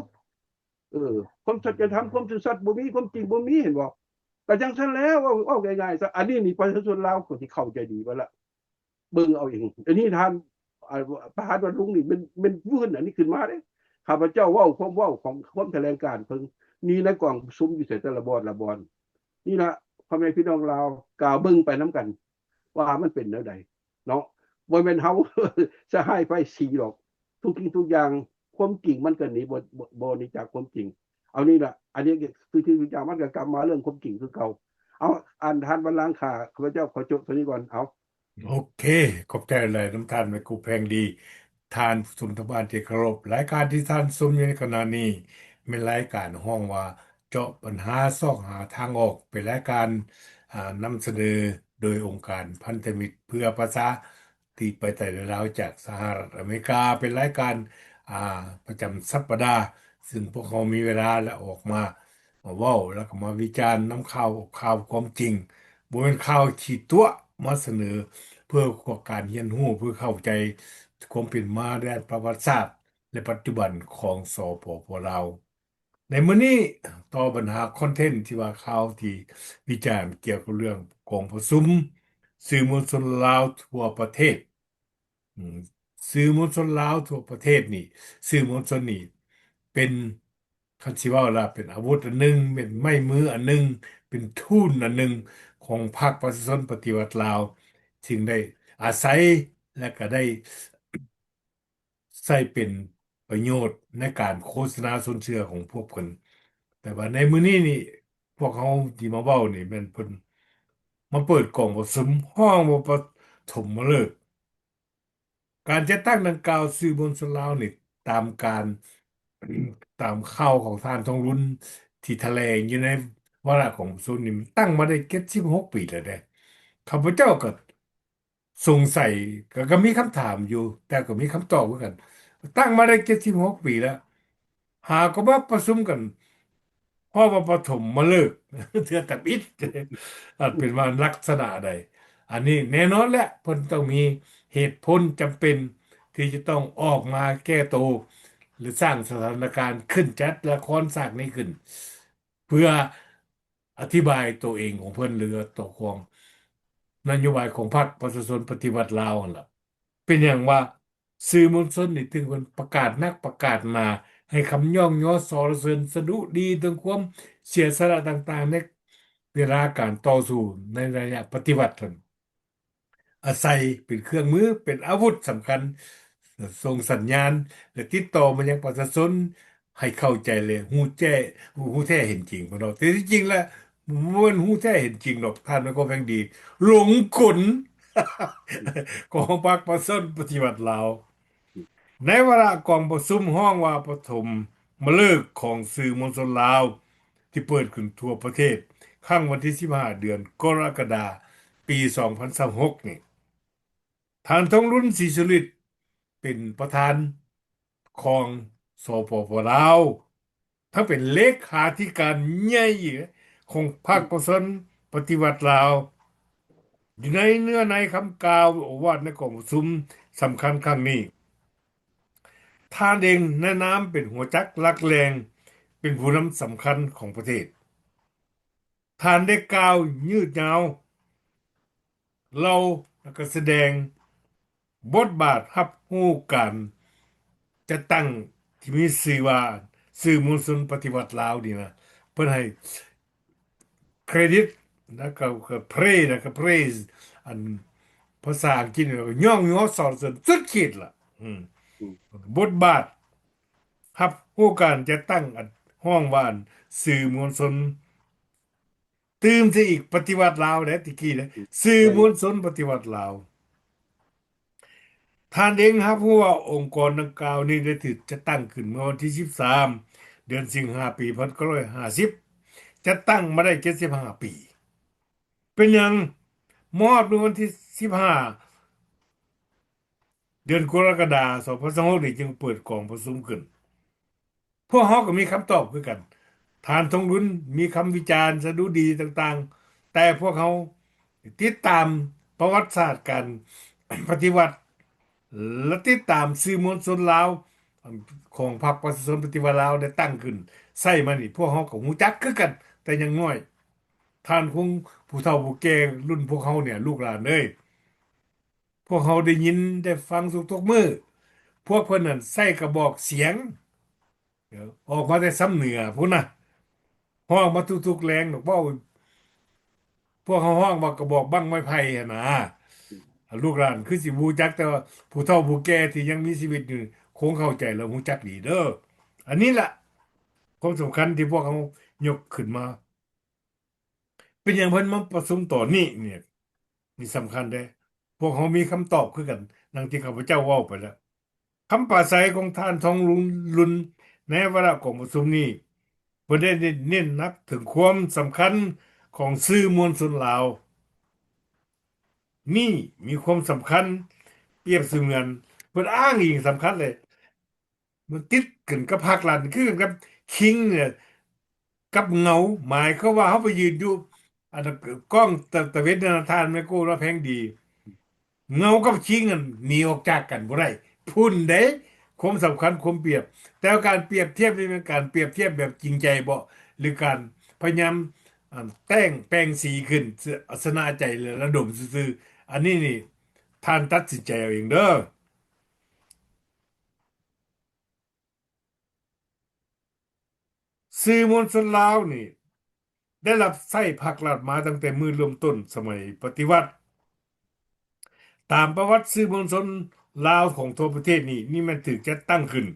ເອີ ຄວາມສັດຈະທຳ ຄວາມຊື່ສັດບໍ່ມີ ຄວາມຈິງບໍ່ມີ ເຫັນບໍ່ ກໍຈັ່ງຊັ້ນແຫຼະ ເວົ້າ ເວົ້າງ່າຍໆຊະ ອັນນີ້ນີ້ປະຊາຊົນລາວກໍຊິເຂົ້າໃຈດີເບິດລະ ເບິ່ງເອົາເອງ ອັນນີ້ທ່ານ ອາ ປະທານວັດລຸງນີ້ແມ່ນ ແມ່ນຟື້ນອັນນີ້ຂຶ້ນມາເດ້ ຂ້າພະເຈົ້າເວົ້າຄວາມເວົ້າຂອງຄວາມຖະແຫຼງການເພິ່ນ ມີໃນກອງປະຊຸມຢູ່ໃສແຕ່ລະບ່ອນລະບ່ອນ ນີ້ລະ ພໍ່ແມ່ພີ່ນ້ອງລາວ ກະເບິ່ງໄປນຳກັນວ່າມັນເປັນແນວໃດເນາະ. ບໍ່ແມ່ນເຮົາສະຫາຍໄພສີດອກ. ທຸກສິ່ງທຸກຢ່າງ ຄວາມຈິງມັນກະໜີບໍ່ ບໍ່ ບໍ່ໜີຈາກຄວາມຈິງ. ເອົານີ້ລະ ອັນນີ້ຄືທີ່ທຸກຢ່າງມັນກະກັບມາເລື່ອງຄວາມຈິງຄືເກົ່າ. ເອົາ ອັນທ່ານບັນລັງ ຂ້າ ຂ້າພະເຈົ້າຂໍຈົບເທົ່ານີ້ກ່ອນ. ເອົາ ໂອເຄ ຂອບໃຈຫຼາຍນຳທ່ານແມ່ຄູແພງດີ. ທ່ານຜູ້ຊົມທາງບ້ານທີ່ເຄົາລົບ, ລາຍການທີ່ທ່ານຊົມຢູ່ໃນຂະນະນີ້ ແມ່ນລາຍການຮ້ອງວ່າ ເຈາະບັນຫາຊອກຫາທາງອອກ, ເປັນລາຍການ ອາ ນຳສະເໜີໂດຍອົງການພັນທະມິດເພື່ອປະຊາທິປະໄຕລາວຈາກສະຫະລັດອາເມລິກາ, ເປັນລາຍການ ອາ ປະຈຳສັບປະດາ, ຊຶ່ງພວກເຮົາມີເວລາ ແລະ ອອກມາ ມາເວົ້າ ແລ້ວກໍມາວິຈານນຳຂ່າວ ຂ່າວຄວາມຈິງ, ບໍ່ແມ່ນຂ່າວຂີ້ຕົວະມາສະເໜີ ເພື່ອການຮຽນຮູ້ ເພື່ອເຂົ້າໃຈຄວາມເປັນມາດ້ານປະຫວັດສາດ ແລະ ປັດຈຸບັນຂອງ ສປປ ລາວ. ໃນມື້ນີ້ ຕໍ່ບັນຫາຄອນເທັນທີ່ວ່າຂ່າວທີ່ວິຈານກ່ຽວກັບເລື່ອງກອງປະຊຸມສື່ມວນຊົນລາວທົ່ວປະເທດ. ອືມ ສື່ມວນຊົນລາວທົ່ວປະເທດນີ້ ສື່ມວນຊົນນີ້ເປັນ ຄັນຊິເວົ້າລະເປັນອາວຸດອັນໜຶ່ງ, ເປັນໄມ້ມືອັນໜຶ່ງ, ເປັນທູນອັນໜຶ່ງຂອງພັກປະຊາຊົນປະຕິວັດລາວ ຈຶ່ງໄດ້ອາໄສ ແລະ ກະໄດ້ໃຊ້ເປັນປະໂຫຍດໃນການໂຄສະນາຊົນເຊື້ອຂອງພວກເພິ່ນ. ແຕ່ວ່າໃນມື້ນີ້ນີ້ ພວກເຮົາທີ່ມາເວົ້ານີ້ແມ່ນເພິ່ນມາເປີດກອງປະຊຸມ ຮ້ອງວ່າປະຖົມມະເລີກ. ການຈັດຕັ້ງດັ່ງກ່າວສື່ມວນຊົນລາວນີ້ ຕາມການ ຕາມຂ່າວຂອງທ່ານທອງລຸນທີ່ຖະແຫຼງຢູ່ໃນວາລະກອງປະຊຸມນີ້ ມັນຕັ້ງມາໄດ້ເຈັດສິບຫົກປີແລ້ວເດ້. ຂ້າພະເຈົ້າກໍສົງໄສ ກໍ ກໍມີຄຳຖາມຢູ່ ແຕ່ກໍມີຄຳຕອບຄືກັນ. ຕັ້ງມາໄດ້ເຈັດສິບຫົກປີແລ້ວ ຫາກໍມາປະຊຸມກັນ ເວົ້າວ່າປະຖົມມະເລີກ ເທື່ອທຳອິດ ອາດເປັນວ່າລັກສະນະໃດ. ອັນນີ້ແນ່ນອນແຫຼະ ເພິ່ນຕ້ອງມີເຫດຜົນຈຳເປັນທີ່ຈະຕ້ອງອອກມາແກ້ໂຕ ຫຼື ສ້າງສະຖານະການຂຶ້ນ ຈັດລະຄອນສາກນີ້ຂຶ້ນ ເພື່ອອະທິບາຍໂຕເອງຂອງເພິ່ນ ຫຼື ໂຕຂອງນະໂຍບາຍຂອງພັກປະຊາຊົນປະຕິວັດລາວຫັ້ນລະ. ເປັນຫຍັງວ່າ ສື່ມວນຊົນນີ້ເຖິງເພິ່ນປະກາດໜັກປະກາດໜາ ໃຫ້ຄຳຍ້ອງຍໍສໍລະເສີນສະດຸດີເຖິງຄວາມເສຍສະຫຼະຕ່າງໆ ໃນເວລາການຕໍ່ສູ້ໃນໄລຍະປະຕິວັດນັ້ນ ອາໄສເປັນເຄື່ອງມື ເປັນອາວຸດສຳຄັນ ສົ່ງສັນຍານ ແລະ ຕິດຕໍ່ມາຍັງປະຊາຊົນ ໃຫ້ເຂົ້າໃຈ ແລະ ຮູ້ແຈ້ ຮູ້ແທ້ເຫັນຈິງພຸ້ນເນາະ. ແຕ່ທີ່ຈິງແລ້ວ ບໍ່ແມ່ນຮູ້ແທ້ເຫັນຈິງດອກ ທ່ານແມ່ນຄວາມແພງດີ ຫຼົງກົນຂອງພັກປະຊາຊົນປະຕິວັດລາວ. ໃນວາລະກອງປະຊຸມຮ້ອງວ່າປະຖົມມະເລີກຂອງສື່ມວນຊົນລາວ ທີ່ເປີດຂຶ້ນທົ່ວປະເທດ ຄັ້ງວັນທີສິບຫ້າ ເດືອນກໍລະກະດາ ປີສອງພັນຊາວຫົກນີ້ ທ່ານ ທອງລຸນ ສີສຸລິດ ເປັນປະທານຂອງ ສປປ ລາວ ທັງເປັນເລຂາທິການໃຫຍ່ຂອງພັກປະຊາຊົນປະຕິວັດລາວ. ຢູ່ໃນເນື້ອໃນຄຳກ່າວໂອວາດໃນກອງປະຊຸມສຳຄັນຄັ້ງນີ້ ທ່ານເອງໃນນາມເປັນຫົວຈັກຫຼັກແຫຼ່ງ ເປັນຜູ້ນຳສຳຄັນຂອງປະເທດ. ທ່ານໄດ້ກ່າວຍືດຍາວ ເລົ່າ ແລ້ວກໍສະແດງບົດບາດຮັບຮູ້ການຈັດຕັ້ງທີ່ມີຊື່ວ່າສື່ມວນຊົນປະຕິວັດລາວນີ້ນະ ເພິ່ນໃຫ້ເຄຣດິດ ແລ້ວກໍ ກໍເພຣ ແລ້ວກໍເພຣສ ອັນພາສາອັງກິດ ແລ້ວກໍຍ້ອງຍໍສອນເສີນສຸດຂີດລະ. ອືມ ອືມ ບົດບາດຮັບຮູ້ການຈັດຕັ້ງ ອັນ ຮ້ອງວ່າ ອັນ ສື່ມວນຊົນ ຕື່ມຊະອີກ ປະຕິວັດລາວແຫຼະ ແຕ່ກີ້ນະ ອືມ ສື່ມວນຊົນປະຕິວັດລາວ. ທ່ານເອງຮັບຮູ້ວ່າອົງກອນດັ່ງກ່າວນີ້ໄດ້ຖືກຈັດຕັ້ງຂຶ້ນເມື່ອວັນທີສິບສາມ ເດືອນສິງຫາ ປີພັນເກົ້າຮ້ອຍຫ້າສິບ ຈັດຕັ້ງມາໄດ້ເຈັດສິບຫ້າປີ. ເປັນຫຍັງມາຮອດມື້ວັນທີສິບຫ້າ ເດືອນກໍລະກະດາ ສອງພັນຊາວຫົກນີ້ຈຶ່ງເປີດກອງປະຊຸມຂຶ້ນ? ພວກເຮົາກໍມີຄຳຕອບຄືກັນ. ທ່ານ ທອງລຸນ ມີຄຳວິຈານສະດຸດີຕ່າງໆ, ແຕ່ພວກເຮົາຕິດຕາມປະຫວັດສາດການປະຕິວັດ ແລະ ຕິດຕາມສື່ມວນຊົນລາວຂອງພັກປະຊາຊົນປະຕິວັດລາວໄດ້ຕັ້ງຂຶ້ນໃຊ້ມານີ້ ພວກເຮົາກໍຮູ້ຈັກຄືກັນ. ແຕ່ຢ່າງໜ້ອຍ ທ່ານຄົງຜູ້ເຖົ້າຜູ້ແກ່ລຸ້ນພວກເຮົານີ້ ລູກຫຼານເອີຍ, ພວກເຮົາໄດ້ຍິນໄດ້ຟັງທຸກໆມື້ ພວກເພິ່ນນັ້ນໃຊ້ກະບອກສຽງ ອອກມາແຕ່ຊຳເໜືອພຸ້ນນະ, ຮ້ອງມາທຸກໆແລງດອກ ເວົ້າ ເວົ້າ ວກເຮົາຮ້ອງວ່າກະບອກບັ້ງໄມ້ໄຜ່ຫັ້ນນະ. ລູກຫຼານຄືຊິບໍ່ຮູ້ຈັກ, ແຕ່ວ່າຜູ້ເຖົ້າຜູ້ແກ່ທີ່ຍັງມີຊີວິດຢູ່ ຄົງເຂົ້າໃຈ ແລະ ຮູ້ຈັກດີເດີ້. ອັນນີ້ລະ ຄວາມສຳຄັນທີ່ພວກເຮົາຍົກຂຶ້ນມາ. ເປັນຫຍັງເພິ່ນມາປະຊຸມຕອນນີ້? ນີ້ ນີ້ສຳຄັນເດ້. ພວກເຮົາມີຄຳຕອບຄືກັນ, ດັ່ງທີ່ຂ້າພະເຈົ້າເວົ້າໄປແລ້ວ. ຄຳປາໄສຂອງທ່ານ ທອງລຸນ ລຸນ ໃນວາລະກອງປະຊຸມນີ້ ເພິ່ນໄດ້ເນັ້ນໜັກເຖິງຄວາມສຳຄັນຂອງສື່ມວນຊົນລາວ. ນີ້ມີຄວາມສຳຄັນ ປຽບສະເໝືອນ ເພິ່ນອ້າງອີງສຳຄັນເລີຍ ມັນຕິດກັນກັບພາກລັດ ຄືກັນກັບຄິງ ກັບເງົາ. ໝາຍຄວາມວ່າເຮົາໄປຢືນຢູ່ ອັນນັ້ນ ກ້ອງຕາ ຕາເວັນນັ້ນ ທ່ານແມ່ໂກ້ເນາະ ແພງດີ ເງົາກັບຄິງນັ້ນໜີອອກຈາກກັນບໍ່ໄດ້ ພຸ້ນເດ້. ຄວາມສຳຄັນ ຄວາມປຽບ ແຕ່ວ່າການປຽບທຽບນີ້ແມ່ນການປຽບທຽບແບບຈິງໃຈບໍ ຫຼືການພະຍາຍາມ ອັນ ແຕ້ງແປງສີຂຶ້ນ ຊະນະໃຈ ແລະ ລະດົມຊື່ໆ. ອັນນີ້ນີ້ ທ່ານຕັດສິນໃຈເອົາເອງເດີ້. ສື່ມວນຊົນລາວນີ້ ໄດ້ຮັບໃຊ້ພັກລັດມາຕັ້ງແຕ່ມື້ເລີ່ມຕົ້ນສະໄໝປະຕິວັດ. ຕາມປະຫວັດ ສື່ມວນຊົນລາວຂອງທົ່ວປະເທດນີ້ ນີ້ແມ່ນຖືກຈັດຕັ້ງຂຶ້ນ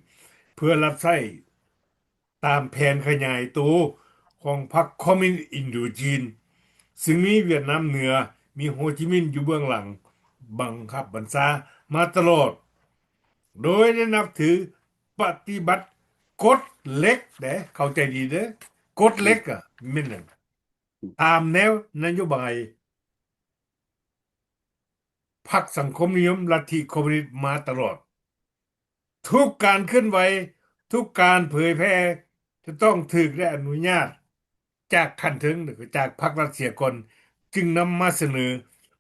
ເພື່ອຮັບໃຊ້ຕາມແຜນຂະຫຍາຍໂຕຂອງພັກຄອມມິວນິດອິນໂດຈີນ ຊຶ່ງມີຫວຽດນາມເໜືອ ມີໂຮຈິມິນຢູ່ເບື້ອງຫຼັງບັງຄັບບັນຊາມາຕະຫຼອດ. ໂດຍໄດ້ນັບຖືປະຕິບັດກົດເຫຼັກເດ້ ເຂົ້າໃຈດີເດີ້ ກົດເຫຼັກອະແມ່ນຫຍັງ? ຕາມແນວນະໂຍບາຍພັກສັງຄົມນິຍົມລັດທິຄອມມູນິດມາຕະຫຼອດ. ທຸກການເຄື່ອນໄຫວ, ທຸກການເຜີຍແຜ່ ຈະຕ້ອງຖືກໄດ້ອະນຸຍາດຈາກຂັ້ນເທິງ ຫຼື ຈາກພັກລັດເສຍກ່ອນ ຈຶ່ງນຳມາສະເໜີ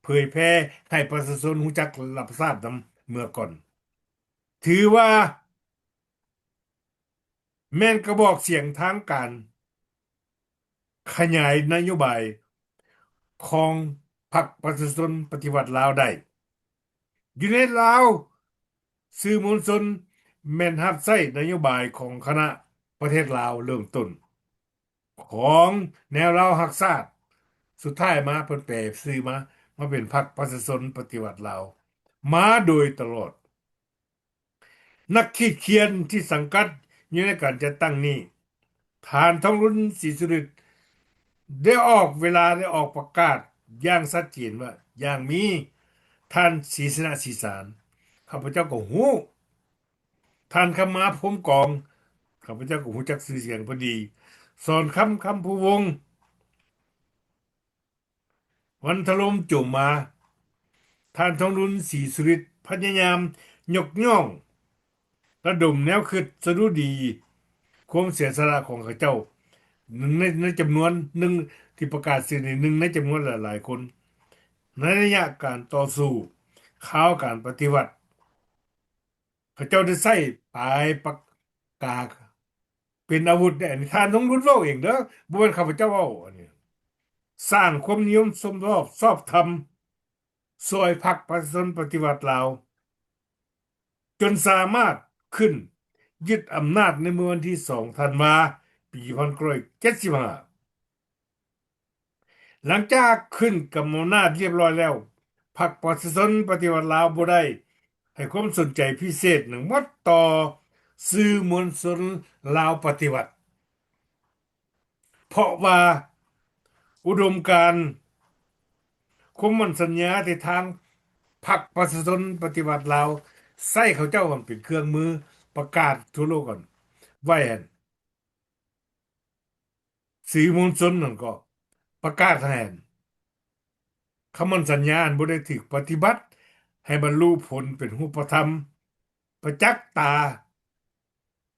ເຜີຍແຜ່ໃຫ້ປະຊາຊົນຮູ້ຈັກຮັບຊາບນຳເມືອກ່ອນ. ຖືວ່າແມ່ນກະບອກສຽງທາງການຂະຫຍາຍນະໂຍບາຍຂອງພັກປະຊາຊົນປະຕິວັດລາວໄດ້. ຢູ່ໃນລາວ, ສື່ມວນຊົນແມ່ນຮັບໃຊ້ນະໂຍບາຍຂອງຄະນະປະເທດລາວເລີ່ມຕົ້ນ ຂອງແນວລາວຮັກຊາດ, ສຸດທ້າຍມາເພິ່ນແປຊື່ມາ, ມາເປັນພັກປະຊາຊົນປະຕິວັດລາວ ມາໂດຍຕະຫຼອດ. ນັກຂີດຂຽນທີ່ສັງກັດຢູ່ໃນການຈັດຕັ້ງນີ້, ທ່ານ ທອງລຸນ ສີສຸລິດ ໄດ້ອອກເວລາ, ໄດ້ອອກປະກາດຢ່າງຊັດເຈນວ່າ ຢ່າງມີທ່ານ ສີຊະນະ ສີສານ, ຂ້າພະເຈົ້າກໍຮູ້. ທ່ານ ຄຳມາ ພົມກອງ, ຂ້າພະເຈົ້າກໍຮູ້ຈັກຊື່ສຽງເພິ່ນດີ. ສອນຄຳ ຄຳພູວົງ, ວັນທະລົມ ໂຈມມາ, ທ່ານ ທອງລຸນ ສີສຸລິດ ພະຍາຍາມຍົກຍ້ອງ ລະດົມແນວຄິດສະດຸດີຄວາມເສຍສະຫຼະຂອງເຂົາເຈົ້າ ໜຶ່ງໃນ, ໃນຈຳນວນໜຶ່ງທີ່ປະກາດຊື່ນີ້ ໜຶ່ງໃນຈຳນວນຫຼາຍໆຄົນ ໃນໄລຍະການຕໍ່ສູ້ ຄາວການປະຕິວັດ. ເຂົາເຈົ້າໄດ້ໃຊ້ປາຍປາກກາເປັນອາວຸດເດ້. ອັນນີ້ທ່ານ ທອງລຸນ ເວົ້າເອງເດີ້, ບໍ່ແມ່ນຂ້າພະເຈົ້າເວົ້າ. ອັນນີ້ສ້າງຄວາມນິຍົມຊົມຊອບ ຊອບທຳ ຊ່ວຍພັກປະຊາຊົນປະຕິວັດລາວ ຈົນສາມາດຂຶ້ນຍຶດອຳນາດໃນມື້ວັນທີສອງ ທັນວາ ປີພັນເກົ້າຮ້ອຍເຈັດສິບຫ້າ. ຫຼັງຈາກຂຶ້ນກຳອຳນາດລຽບຮ້ອຍແລ້ວ, ພັກປະຊາຊົນປະຕິວັດລາວບໍ່ໄດ້ໃຫ້ຄວາມສົນໃຈພິເສດຫຍັງໝົດຕໍ່ສື່ມວນຊົນລາວປະຕິວັດ, ເພາະວ່າອຸດົມການ, ຄວາມໝັ້ນສັນຍາທີ່ທາງພັກປະຊາຊົນປະຕິວັດລາວໃຊ້ເຂົາເຈົ້າເປັນເຄື່ອງມືປະກາດທົ່ວໂລກຫັ້ນ ໄວ້ຫັ້ນ, ສື່ມວນຊົນນັ້ນກໍປະກາດໃຫ້ຫັ້ນ, ຄຳໝັ້ນສັນຍາອັນບໍ່ໄດ້ຖືກປະຕິບັດໃຫ້ບັນລຸຜົນເປັນຮູບປະທຳ ປະຈັກຕາ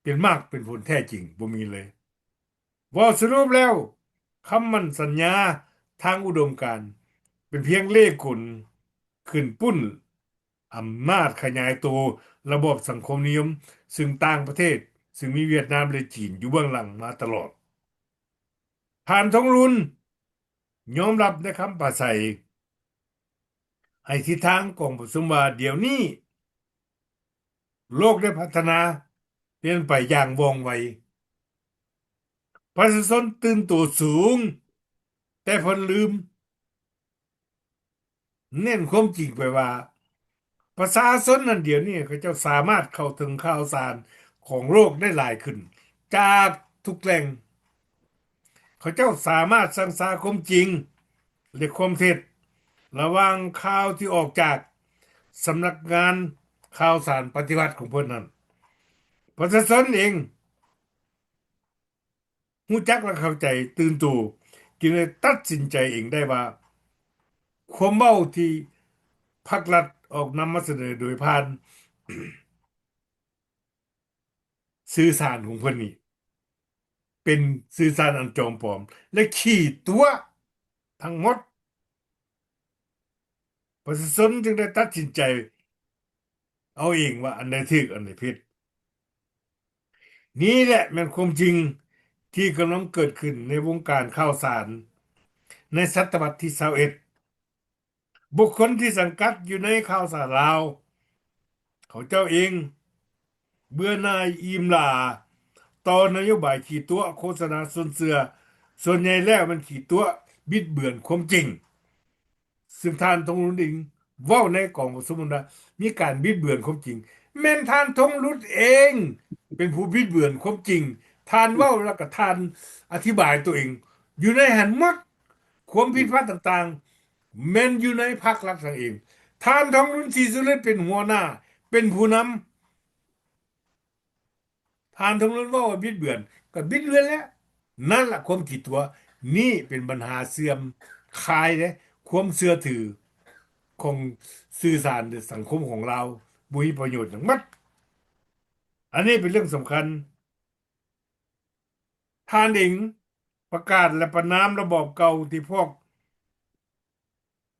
ເປັນໝາກເປັນຜົນແທ້ຈິງ ບໍ່ມີເລີຍ. ເວົ້າສະຫຼຸບແລ້ວ, ຄຳໝັ້ນສັນຍາທາງອຸດົມການ ເປັນພຽງເລ່ກົນ ຂຶ້ນປຸ້ນອຳນາດຂະຫຍາຍໂຕລະບອບສັງຄົມນິຍົມ ຊຶ່ງຕ່າງປະເທດ, ຊຶ່ງມີຫວຽດນາມ ແລະ ຈີນ ຢູ່ເບື້ອງຫຼັງມາຕະຫຼອດ. ທ່ານ ທອງລຸນ ຍອມຮັບໃນຄຳປາໄສໃຫ້ທິດທາງກອງປະຊຸມວ່າ ດຽວນີ້ໂລກໄດ້ພັດທະນາປ່ຽນໄປຢ່າງວ່ອງໄວ. ປະຊາຊົນຕື່ນໂຕສູງ, ແຕ່ເພິ່ນລືມ ເນັ້ນຄວາມຈິງໄປວ່າ ປະຊາຊົນນັ້ນດຽວນີ້ເຂົາເຈົ້າສາມາດເຂົ້າເຖິງຂ່າວສານຂອງໂລກໄດ້ຫຼາຍຂຶ້ນຈາກທຸກແຫຼ່ງ. ເຂົາເຈົ້າສາມາດຊັງຊາຄວາມຈິງ ແລະ ຄວາມເທັດ ລະຫວ່າງຂ່າວທີ່ອອກຈາກສຳນັກງານຂ່າວສານປະຕິວັດຂອງເພິ່ນນັ້ນ. ປະຊາຊົນເອງ ຮູ້ຈັກ ແລະ ເຂົ້າໃຈຕື່ນໂຕ ຈຶ່ງໄດ້ຕັດສິນໃຈເອງໄດ້ວ່າ ຄວາມເວົ້າທີ່ພັກລັດອອກນຳມາສະເໜີໂດຍຜ່ານສື່ສານຂອງເພິ່ນນີ້ ເປັນສື່ສານອັນຈອມປອມ ແລະ ຂີ້ຕົວະທັງໝົດ. ປະຊາຊົນຈຶ່ງໄດ້ຕັດສິນໃຈເອົາເອງວ່າອັນໃດຖືກ ອັນໃດຜິດ. ນີ້ແຫຼະແມ່ນຄວາມຈິງທີ່ກຳລັງເກີດຂຶ້ນໃນວົງການຂ່າວສານໃນສະຕະວັດທີຊາວເອັດ. ບຸກຄົນທີ່ສັງກັດຢູ່ໃນຂ່າວສານລາວ ເຂົາເຈົ້າເອງເບື່ອໜ່າຍອີ່ມຫຼາຕໍ່ນະໂຍບາຍຂີ້ຕົວະ ໂຄສະນາຊົນເຊື່ອ ສ່ວນໃຫຍ່ແລ້ວແມ່ນຂີ້ຕົວະບິດເບືອນຄວາມຈິງ. ຊຶ່ງທ່ານ ທອງລຸນ ເອງເວົ້າໃນກອງປະຊຸມວ່າ ມີການບິດເບືອນຄວາມຈິງ. ແມ່ນທ່ານ ທອງລຸນ ເອງເປັນຜູ້ບິດເບືອນຄວາມຈິງ. ທ່ານເວົ້າແລ້ວກໍທ່ານອະທິບາຍຕົວເອງຢູ່ໃນຫັ້ນໝົດ. ຄວາມຜິດພາດຕ່າງໆ ແມ່ນຢູ່ໃນພັກລັດນັ້ນເອງ. ທ່ານ ທອງລຸນ ສີສຸລິດ ເປັນຫົວໜ້າ ເປັນຜູ້ນຳ. ທ່ານ ທອງລຸນ ເວົ້າວ່າບິດເບືອນ ກໍບິດເບືອນແຫຼະ. ນັ້ນລະຄວາມຂີ້ຕົວະ. ນີ້ເປັນບັນຫາເສື່ອມຄາຍເດ້ ຄວາມເຊື່ອຖືຂອງສື່ສານ ຫຼື ສັງຄົມຂອງລາວ ບໍ່ມີປະໂຫຍດຫຍັງໝົດ. ອັນນີ້ເປັນເລື່ອງສຳຄັນ. ທ່ານເອງປະກາດ ແລະ ປະນາມລະບອບເກົ່າທີ່ພວກ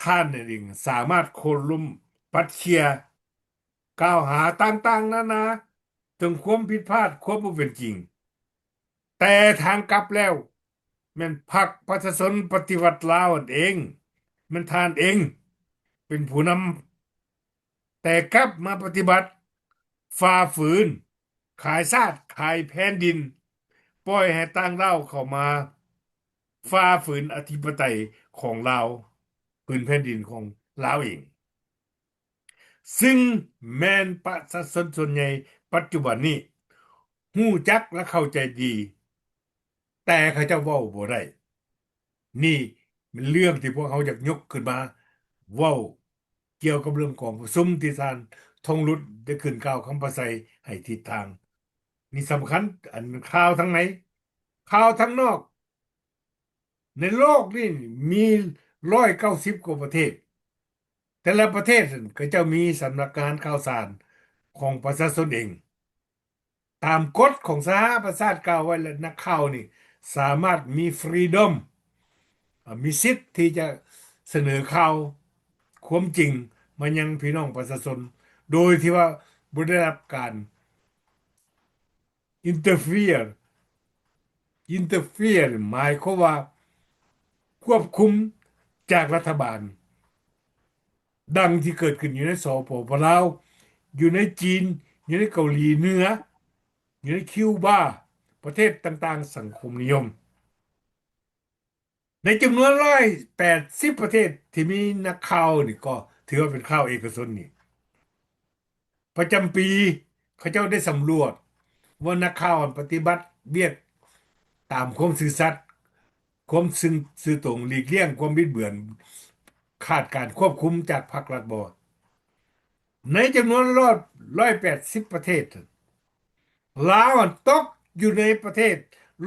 ທ່ານນັ້ນເອງສາມາດໂຄ່ນລົ້ມປັດເຂ່ຍ ກ່າວຫາຕ່າງໆນານາເຖິງຄວາມຜິດພາດ, ຄວາມບໍ່ເປັນຈິງ. ແຕ່ທາງກັບແລ້ວ ແມ່ນພັກປະຊາຊົນປະຕິວັດລາວນັ້ນເອງ, ແມ່ນທ່ານເອງເປັນຜູ້ນຳ, ແຕ່ກັບມາປະຕິບັດຝ່າຝືນ, ຂາຍຊາດຂາຍແຜ່ນດິນ, ປ່ອຍໃຫ້ຕ່າງດ້າວເຂົ້າມາ ຝ່າຝືນອະທິປະໄຕຂອງລາວ, ຜືນແຜ່ນດິນຂອງລາວເອງ, ຊຶ່ງແມ່ນປະຊາຊົນສ່ວນໃຫຍ່ປັດຈຸບັນນີ້ຮູ້ຈັກ ແລະ ເຂົ້າໃຈດີ, ແຕ່ເຂົາເຈົ້າເວົ້າບໍ່ໄດ້. ນີ້ແມ່ນເລື່ອງທີ່ພວກເຮົາຢາກຍົກຂຶ້ນມາເວົ້າ ກ່ຽວກັບເລື່ອງກອງປະຊຸມທີ່ທ່ານ ທອງລຸດ ໄດ້ຂຶ້ນກ່າວຄຳປາໄສໃຫ້ທິດທາງ. ນີ້ສຳຄັນ, ອັນ ຂ່າວທາງໃນ, ຂ່າວທາງນອກ. ໃນໂລກນີ້ມີຮ້ອຍເກົ້າສິບກວ່າປະເທດ, ແຕ່ລະປະເທດນັ້ນເຂົາເຈົ້າມີສຳນັກງານຂ່າວສານຂອງປະຊາຊົນເອງ. ຕາມກົດຂອງສະຫະປະຊາຊາດກ່າວໄວ້ແລ້ວ, ນັກຂ່າວນີ້ສາມາດມີຟຣີດອມ, ມີສິດທີ່ຈະສະເໜີຂ່າວຄວາມຈິງມາຍັງພີ່ນ້ອງປະຊາຊົນ ໂດຍທີ່ວ່າບໍ່ໄດ້ຮັບການ interfere, interfere ໝາຍຄວາມວ່າຄວບຄຸມຈາກລັດຖະບານ, ດັ່ງທີ່ເກີດຂຶ້ນຢູ່ໃນ ສປປ ລາວ, ຢູ່ໃນຈີນ, ຢູ່ໃນເກົາຫຼີເໜືອ, ຢູ່ໃນຄິວບາ, ປະເທດຕ່າງໆສັງຄົມນິຍົມ. ໃນຈຳນວນຮ້ອຍແປດສິບປະເທດທີ່ມີນັກຂ່າວນີ້ ກໍຖືວ່າເປັນຂ່າວເອກະຊົນນີ້, ປະຈຳປີເຂົາເຈົ້າໄດ້ສຳຫຼວດວ່ານັກຂ່າວປະຕິບັດວຽກຕາມຄວາມຊື່ສັດ, ຄວາມຊື່ ຊື່ຕົງ, ຫຼີກລ້ຽງຄວາມບິດເບືອນ, ຂາດການຄວບຄຸມຈາກພັກລັດບໍ່. ໃນຈຳນວນຮ້ອຍ ຮ້ອຍແປດສິບປະເທດ, ລາວຫັ້ນຕົກຢູ່ໃນປະເທດ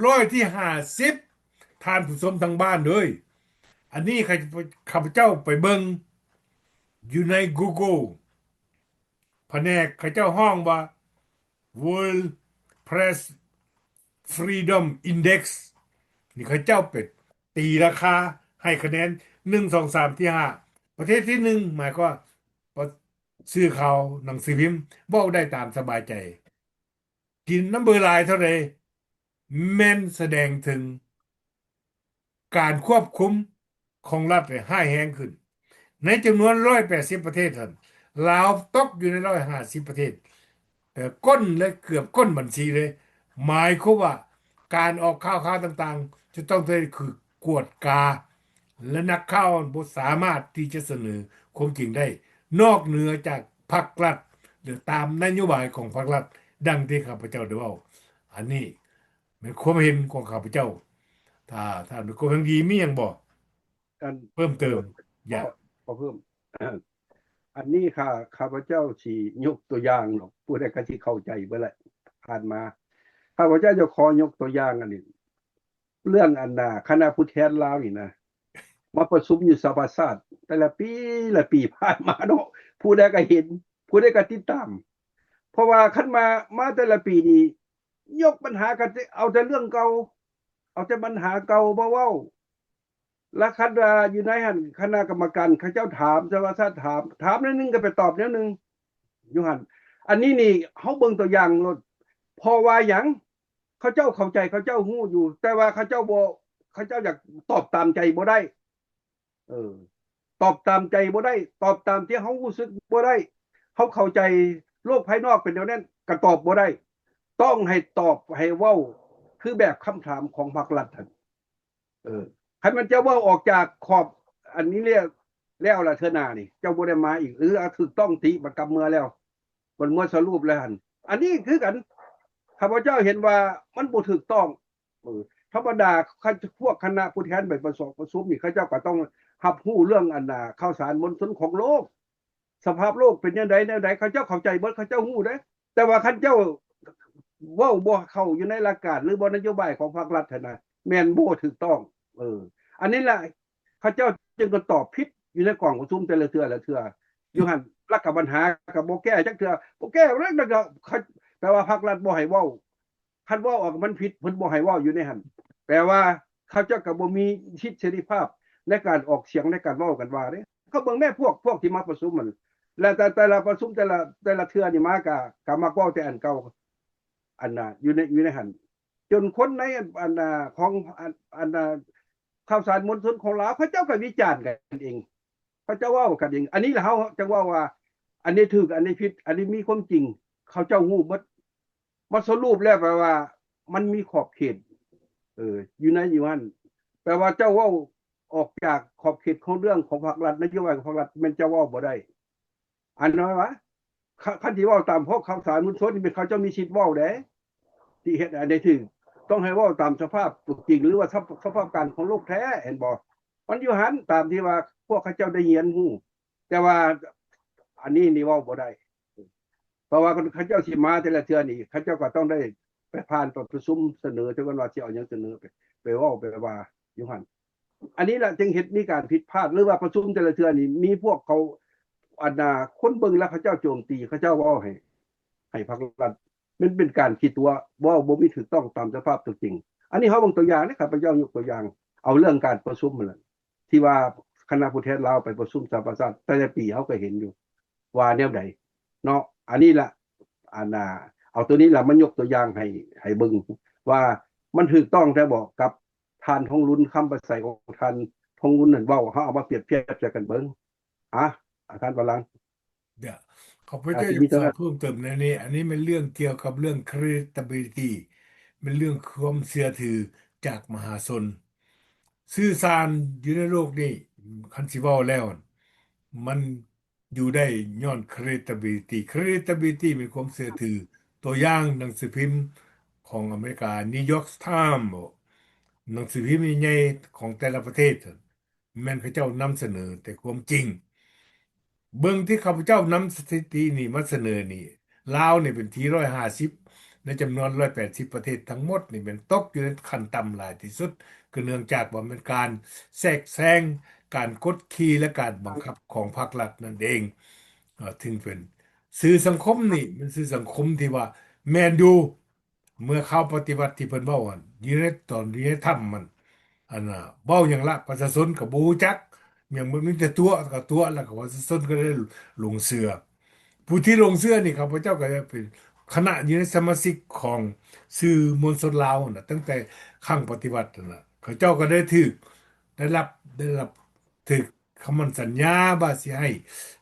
ຮ້ອຍທີຫ້າສິບ, ທ່ານຜູ້ຊົມທາງບ້ານເອີຍ. ອັນນີ້ຂ້າພະເຈົ້າໄປເບິ່ງຢູ່ໃນ Google, ພະແນກເຂົາເຈົ້າຮ້ອງວ່າ World Press Freedom Index ນີ້ ເຂົາເຈົ້າໄປຕີລາຄາໃຫ້ຄະແນນ ໜຶ່ງ ສອງ ສາມ ທີ ຫ້າ. ປະເທດທີໜຶ່ງ ໝາຍຄວາມວ່າ ປະ ສື່ຂ່າວໜັງສືພິມເວົ້າໄດ້ຕາມສະບາຍໃຈ. ກິນນຳເບີຫຼາຍເທົ່າໃດ ແມ່ນສະແດງເຖິງການຄວບຄຸມຂອງລັດນີ້ຮ້າຍແຮງຂຶ້ນ. ໃນຈຳນວນຮ້ອຍແປດສິບປະເທດຫັ້ນ, ລາວຕົກຢູ່ໃນຮ້ອຍຫ້າສິບປະເທດ, ເອີ ກົ້ນເລີຍ, ເກືອບກົ້ນບັນຊີເລີຍ. ໝາຍຄວາມວ່າການອອກຂ່າວຄາວຕ່າງໆ ຈະຕ້ອງໄດ້ຖືກກວດກາ ແລະ ນັກຂ່າວບໍ່ສາມາດທີ່ຈະສະເໜີຄວາມຈິງໄດ້ ນອກເໜືອຈາກພັກລັດ ຫຼື ຕາມນະໂຍບາຍຂອງພັກລັດ ດັ່ງທີ່ຂ້າພະເຈົ້າໄດ້ເວົ້າ. ອັນນີ້ແມ່ນຄວາມເຫັນຂອງຂ້າພະເຈົ້າ. ຖ້າທ່ານມີຄວາມເຫັນດີມີຫຍັງບໍ່? ອັນ ເພີ່ມເຕີມ ຢາກ ຂໍ ຂໍເພີ່ມ ອັນນີ້ຂ້າ ຂ້າພະເຈົ້າຊິຍົກຕົວຢ່າງດອກ ຜູ້ໃດກໍຊິເຂົ້າໃຈເບິດແຫຼະ ຜ່ານມາ. ຂ້າພະເຈົ້າຈະຂໍຍົກຕົວຢ່າງອັນນີ້ ເລື່ອງອັນນ່າ ຄະນະຜູ້ແທນລາວນີ້ນະ ມາປະຊຸມຢູ່ສະຫະປະຊາຊາດ ແຕ່ລະປີ ລະປີຜ່ານມາເນາະ ຜູ້ໃດກໍເຫັນ ຜູ້ໃດກໍຕິດຕາມ. ເພາະວ່າຄັນມາ ມາແຕ່ລະປີນີ້ ຍົກບັນຫາກໍເອົາແຕ່ເລື່ອງເກົ່າ ເອົາແຕ່ບັນຫາເກົ່າມາເວົ້າ. ລະຄັນວ່າຢູ່ໃນຫັ້ນ ຄະນະກຳມະການເຂົາເຈົ້າຖາມ ສະຫະປະຊາຊາດຖາມ ຖາມແນວໜຶ່ງກໍໄປຕອບແນວໜຶ່ງຢູ່ຫັ້ນ. ອັນນີ້ນີ້ເຮົາເບິ່ງຕົວຢ່າງໂລດ ເພາະວ່າຫຍັງ? ເຂົາເຈົ້າເຂົ້າໃຈ ເຂົາເຈົ້າຮູ້ຢູ່ ແຕ່ວ່າເຂົາເຈົ້າບໍ່ ເຂົາເຈົ້າຢາກຕອບຕາມໃຈບໍ່ໄດ້ ເອີ ຕອບຕາມໃຈບໍ່ໄດ້ ຕອບຕາມທີ່ເຮົາຮູ້ສຶກບໍ່ໄດ້. ເຮົາເຂົ້າໃຈໂລກພາຍນອກເປັນແນວນັ້ນ ກໍຕອບບໍ່ໄດ້. ຕ້ອງໃຫ້ຕອບ ໃຫ້ເວົ້າຄືແບບຄຳຖາມຂອງພັກລັດຫັ້ນ. ເອີ ຄັນແມ່ນເຈົ້າເວົ້າອອກຈາກຂອບອັນນີ້ແລ້ວ ແລ້ວລະເທື່ອໜ້ານີ້ ເຈົ້າບໍ່ໄດ້ມາອີກ ຫຼື ຖືກຕ້ອງຕິບັດກັບເມືອແລ້ວ ມັນເມືອສະຫຼຸບແລ້ວຫັ້ນ. ອັນນີ້ຄືກັນ ຂ້າພະເຈົ້າເຫັນວ່າມັນບໍ່ຖືກຕ້ອງ. ເອີ ທຳມະດາ ຄັນພວກຄະນະຜູ້ແທນໄປປະຊຸມ ປະຊຸມນີ້ ເຂົາເຈົ້າກໍຕ້ອງຮັບຮູ້ເລື່ອງອັນນ່າ ຂ່າວສານມວນຊົນຂອງໂລກ ສະພາບໂລກເປັນຈັ່ງໃດແນວໃດ ເຂົາເຈົ້າເຂົ້າໃຈເບິດ ເຂົາເຈົ້າຮູ້ເດ້. ແຕ່ວ່າຄັນເຈົ້າເວົ້າບໍ່ເຂົ້າຢູ່ໃນຫຼັກການ ຫຼື ບໍ່ນະໂຍບາຍຂອງພັກລັດຫັ້ນນະ ແມ່ນບໍ່ຖືກຕ້ອງ. ເອີ ອັນນີ້ລະ ເຂົາເຈົ້າຈຶ່ງກໍຕອບຜິດຢູ່ໃນກອງປະຊຸມແຕ່ລະເທື່ອລະເທື່ອຢູ່ຫັ້ນ ລະກະບັນຫາກໍບໍ່ແກ້ຈັກເທື່ອ ບໍ່ແກ້ແລ້ວກໍ ແປວ່າພັກລັດບໍ່ໃຫ້ເວົ້າ. ຄັນເວົ້າອອກມັນຜິດ ເພິ່ນບໍ່ໃຫ້ເວົ້າຢູ່ໃນຫັ້ນ ແປວ່າເຂົາເຈົ້າກໍບໍ່ມີສິດເສລີພາບໃນການອອກສຽງ ໃນການເວົ້າກັນວ່າເດ້. ເຂົາເບິ່ງແມ້ພວກ ພວກທີ່ມາປະຊຸມຫັ້ນ ແລະ ແຕ່ ແຕ່ລະປະຊຸມ ແຕ່ລະ ແຕ່ລະເທື່ອນີ້ມາ ກະ ກະມັກເວົ້າແຕ່ອັນເກົ່າ ອັນນ່າ ຢູ່ໃນ ຢູ່ໃນຫັ້ນ ຈົນຄົນໃນ ອັນ ອັນນ່າ ຂອງ ອັນ ອັນນ່າ ຂ່າວສານມວນຊົນຂອງລາວ ເຂົາເຈົ້າກໍວິຈານກັນເອງ ເຂົາເຈົ້າເວົ້າກັນເອງ. ອັນນີ້ລະເຮົາຈະເວົ້າວ່າ ອັນນີ້ຖືກ ອັນນີ້ຜິດ ອັນນີ້ມີຄວາມຈິງ ເຂົາເຈົ້າຮູ້ເບິດ. ມາສະຫຼຸບແລ້ວແປວ່າມັນມີຂອບເຂດ ເອີ ຢູ່ໃນຢູ່ຫັ້ນ ແປວ່າເຈົ້າເວົ້າອອກຈາກຂອບເຂດຂອງເລື່ອງຂອງພັກລັດ ນະໂຍບາຍຂອງພັກລັດ ແມ່ນເຈົ້າເວົ້າບໍ່ໄດ້. ອັນນັ້ນວ່າ ຄັນ ຄັນຊິເວົ້າຕາມພວກຂ່າວສານມວນຊົນນີ້ ແມ່ນເຂົາເຈົ້າມີສິດເວົ້າເດ້ ທີ່ເຮັດອັນໃດຖືກ ຕ້ອງໃຫ້ເວົ້າຕາມສະພາບຕົວຈິງ ຫຼືວ່າສະ ສະພາບການຂອງໂລກແທ້ ເຫັນບໍ່? ມັນຢູ່ຫັ້ນ ຕາມທີ່ວ່າພວກເຂົາເຈົ້າໄດ້ຮຽນຮູ້ ແຕ່ວ່າອັນນີ້ນີ້ເວົ້າບໍ່ໄດ້ ເພາະວ່າເຂົາເຈົ້າຊິມາແຕ່ລະເທື່ອນີ້ ເຂົາເຈົ້າກໍຕ້ອງໄດ້ໄປຜ່ານປະຊຸມສະເໜີ ເຖິງວ່າຊິເອົາຫຍັງສະເໜີໄປ ໄປເວົ້າໄປວ່າຢູ່ຫັ້ນ. ອັນນີ້ລະຈຶ່ງເຮັດມີການຜິດພາດ ຫຼືວ່າປະຊຸມແຕ່ລະເທື່ອນີ້ມີພວກເຂົາ ອັນນ່າ ຄົນເບິ່ງແລ້ວເຂົາເຈົ້າໂຈມຕີ ເຂົາເຈົ້າເວົ້າໃຫ້ ໃຫ້ພັກລັດ ມັນເປັນການຂີ້ຕົວະ ເວົ້າບໍ່ມີຖືກຕ້ອງຕາມສະພາບຕົວຈິງ. ອັນນີ້ເຮົາເບິ່ງຕົວຢ່າງເດ້ ຂ້າພະເຈົ້າຍົກຕົວຢ່າງ ເອົາເລື່ອງການປະຊຸມຫັ້ນລະ ທີ່ວ່າຄະນະຜູ້ແທນລາວໄປປະຊຸມສະຫະປະຊາຊາດ ແຕ່ລະປີເຮົາກໍເຫັນຢູ່ວ່າແນວໃດເນາະ. ອັນນີ້ລະ ອັນນ່າ ເອົາຕົວນີ້ລະມາຍົກຕົວຢ່າງໃຫ້ ໃຫ້ເບິ່ງວ່າມັນຖືກຕ້ອງແທ້ບໍ່ ກັບທ່ານທອງລຸນ ຄຳປາໄສຂອງທ່ານທອງລຸນນັ້ນເວົ້າ ເຮົາເອົາມາປຽບທຽບໃສ່ກັນເບິ່ງ. ອາ ອາຈານວາລາງ ດຽວ ຂ້າພະເຈົ້າຢາກເພີ່ມເຕີມໃນນີ້ ອັນນີ້ແມ່ນເລື່ອງກ່ຽວກັບເລື່ອງ credibility ແມ່ນເລື່ອງຄວາມເຊື່ອຖືຈາກມະຫາຊົນ. ສື່ສານຢູ່ໃນໂລກນີ້ ຄັນຊິເວົ້າແລ້ວ ມັນຢູ່ໄດ້ຍ້ອນ credibility. Credibility ແມ່ນຄວາມເຊື່ອຖື. ຕົວຢ່າງໜັງສືພິມຂອງອາເມລິກາ New York Times ໜັງສືພິມໃຫຍ່ໆຂອງແຕ່ລະປະເທດ ແມ່ນເຂົາເຈົ້ານຳສະເໜີແຕ່ຄວາມຈິງ. ເບິ່ງທີ່ຂ້າພະເຈົ້ານຳສະຖິຕິນີ້ມາສະເໜີນີ້ ລາວນີ້ເປັນທີຮ້ອຍຫ້າສິບ ໃນຈຳນວນຮ້ອຍແປດສິບປະເທດທັງໝົດນີ້ ແມ່ນຕົກຢູ່ໃນຂັ້ນຕ່ຳຫຼາຍທີ່ສຸດ ກໍເນື່ອງຈາກວ່າແມ່ນການແຊກແຊງ ການກົດຂີ່ ແລະ ການບັງຄັບຂອງພັກລັດນັ້ນເອງ. ເອີ ເຖິງເປັນສື່ສັງຄົມນີ້ ແມ່ນສື່ສັງຄົມທີ່ວ່າແມ່ນຢູ່ ເມື່ອຄາວປະຕິວັດທີ່ເພິ່ນເວົ້າຫັ້ນ ຢູ່ໃນຕອນຢູ່ໃນຖ້ຳຫັ້ນ ອັນນ່າ ເວົ້າຫຍັງລະ ປະຊາຊົນກໍບໍ່ຮູ້ຈັກຫຍັງ ມີແຕ່ຕົວະກໍຕົວະ ແລ້ວກໍປະຊາຊົນກໍໄດ້ຫຼົງເຊື່ອ. ຜູ້ທີ່ຫຼົງເຊື່ອນີ້ ຂ້າພະເຈົ້າກໍໄດ້ເປັນຄະນະຢູ່ໃນສະມາຊິກຂອງສື່ມວນຊົນລາວຫັ້ນນະ ຕັ້ງແຕ່ຄັ້ງປະຕິວັດຫັ້ນນະ ເຂົາເຈົ້າກໍໄດ້ຖືກ ໄດ້ຮັບ ໄດ້ຮັບ ຖືກຄຳໝັ້ນສັນຍາວ່າຊິໃຫ້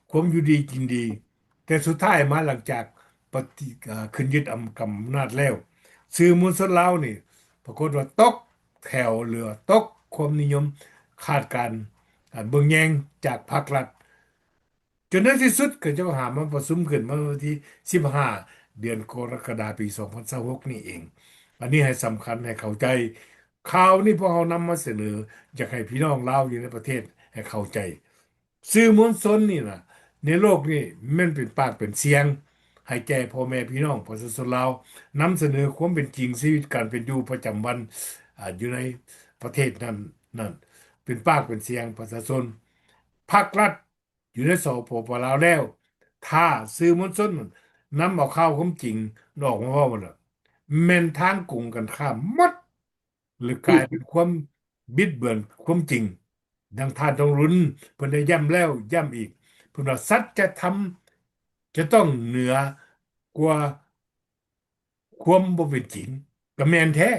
ຄວາມຢູ່ດີກິນດີ ແຕ່ສຸດທ້າຍມາຫຼັງຈາກປະຕິ ເອີ ຂຶ້ນຍຶດອຳ ກຳອຳນາດແລ້ວ ສື່ມວນຊົນລາວນີ້ປາກົດວ່າຕົກແຖວ ຫຼືວ່າຕົກຄວາມນິຍົມ ຂາດການ ການເບິ່ງແຍງຈາກພາກລັດ. ຈົນໃນທີ່ສຸດເຂົາເຈົ້າຫາມາປະຊຸມຂຶ້ນ ເມື່ອວັນທີສິບຫ້າ ເດືອນກໍລະກະດາ ປີສອງພັນຊາວຫົກນີ້ເອງ. ອັນນີ້ໃຫ້ສຳຄັນ ໃຫ້ເຂົ້າໃຈ. ຂ່າວນີ້ພວກເຮົານຳມາສະເໜີ ຢາກໃຫ້ພີ່ນ້ອງລາວຢູ່ໃນປະເທດໃຫ້ເຂົ້າໃຈ. ສື່ມວນຊົນນີ້ນະ ໃນໂລກນີ້ແມ່ນເປັນປາກເປັນສຽງ ໃຫ້ແກ່ພໍ່ແມ່ພີ່ນ້ອງປະຊາຊົນລາວ ນຳສະເໜີຄວາມເປັນຈິງຊີວິດການເປັນຢູ່ປະຈຳວັນ ອາ ຢູ່ໃນປະເທດນັ້ນ ນັ້ນ ເປັນປາກເປັນສຽງປະຊາຊົນ. ພັກລັດຢູ່ໃນ ສປປ ລາວແລ້ວ ຖ້າສື່ມວນຊົນນຳເອົາຂ່າວຄວາມຈິງອອກມາເວົ້ານະ ແມ່ນທາງກົງກັນຂ້າມໝົດ ຫຼືກາຍເປັນຄວາມບິດເບືອນຄວາມຈິງ. ດັ່ງທ່ານທອງລຸນເພິ່ນໄດ້ຢ້ຳແລ້ວຢ້ຳອີກ ເພິ່ນວ່າ ສັດຈະທຳຈະຕ້ອງເໜືອກວ່າຄວາມບໍ່ເປັນຈິງ. ກໍແມ່ນແທ້.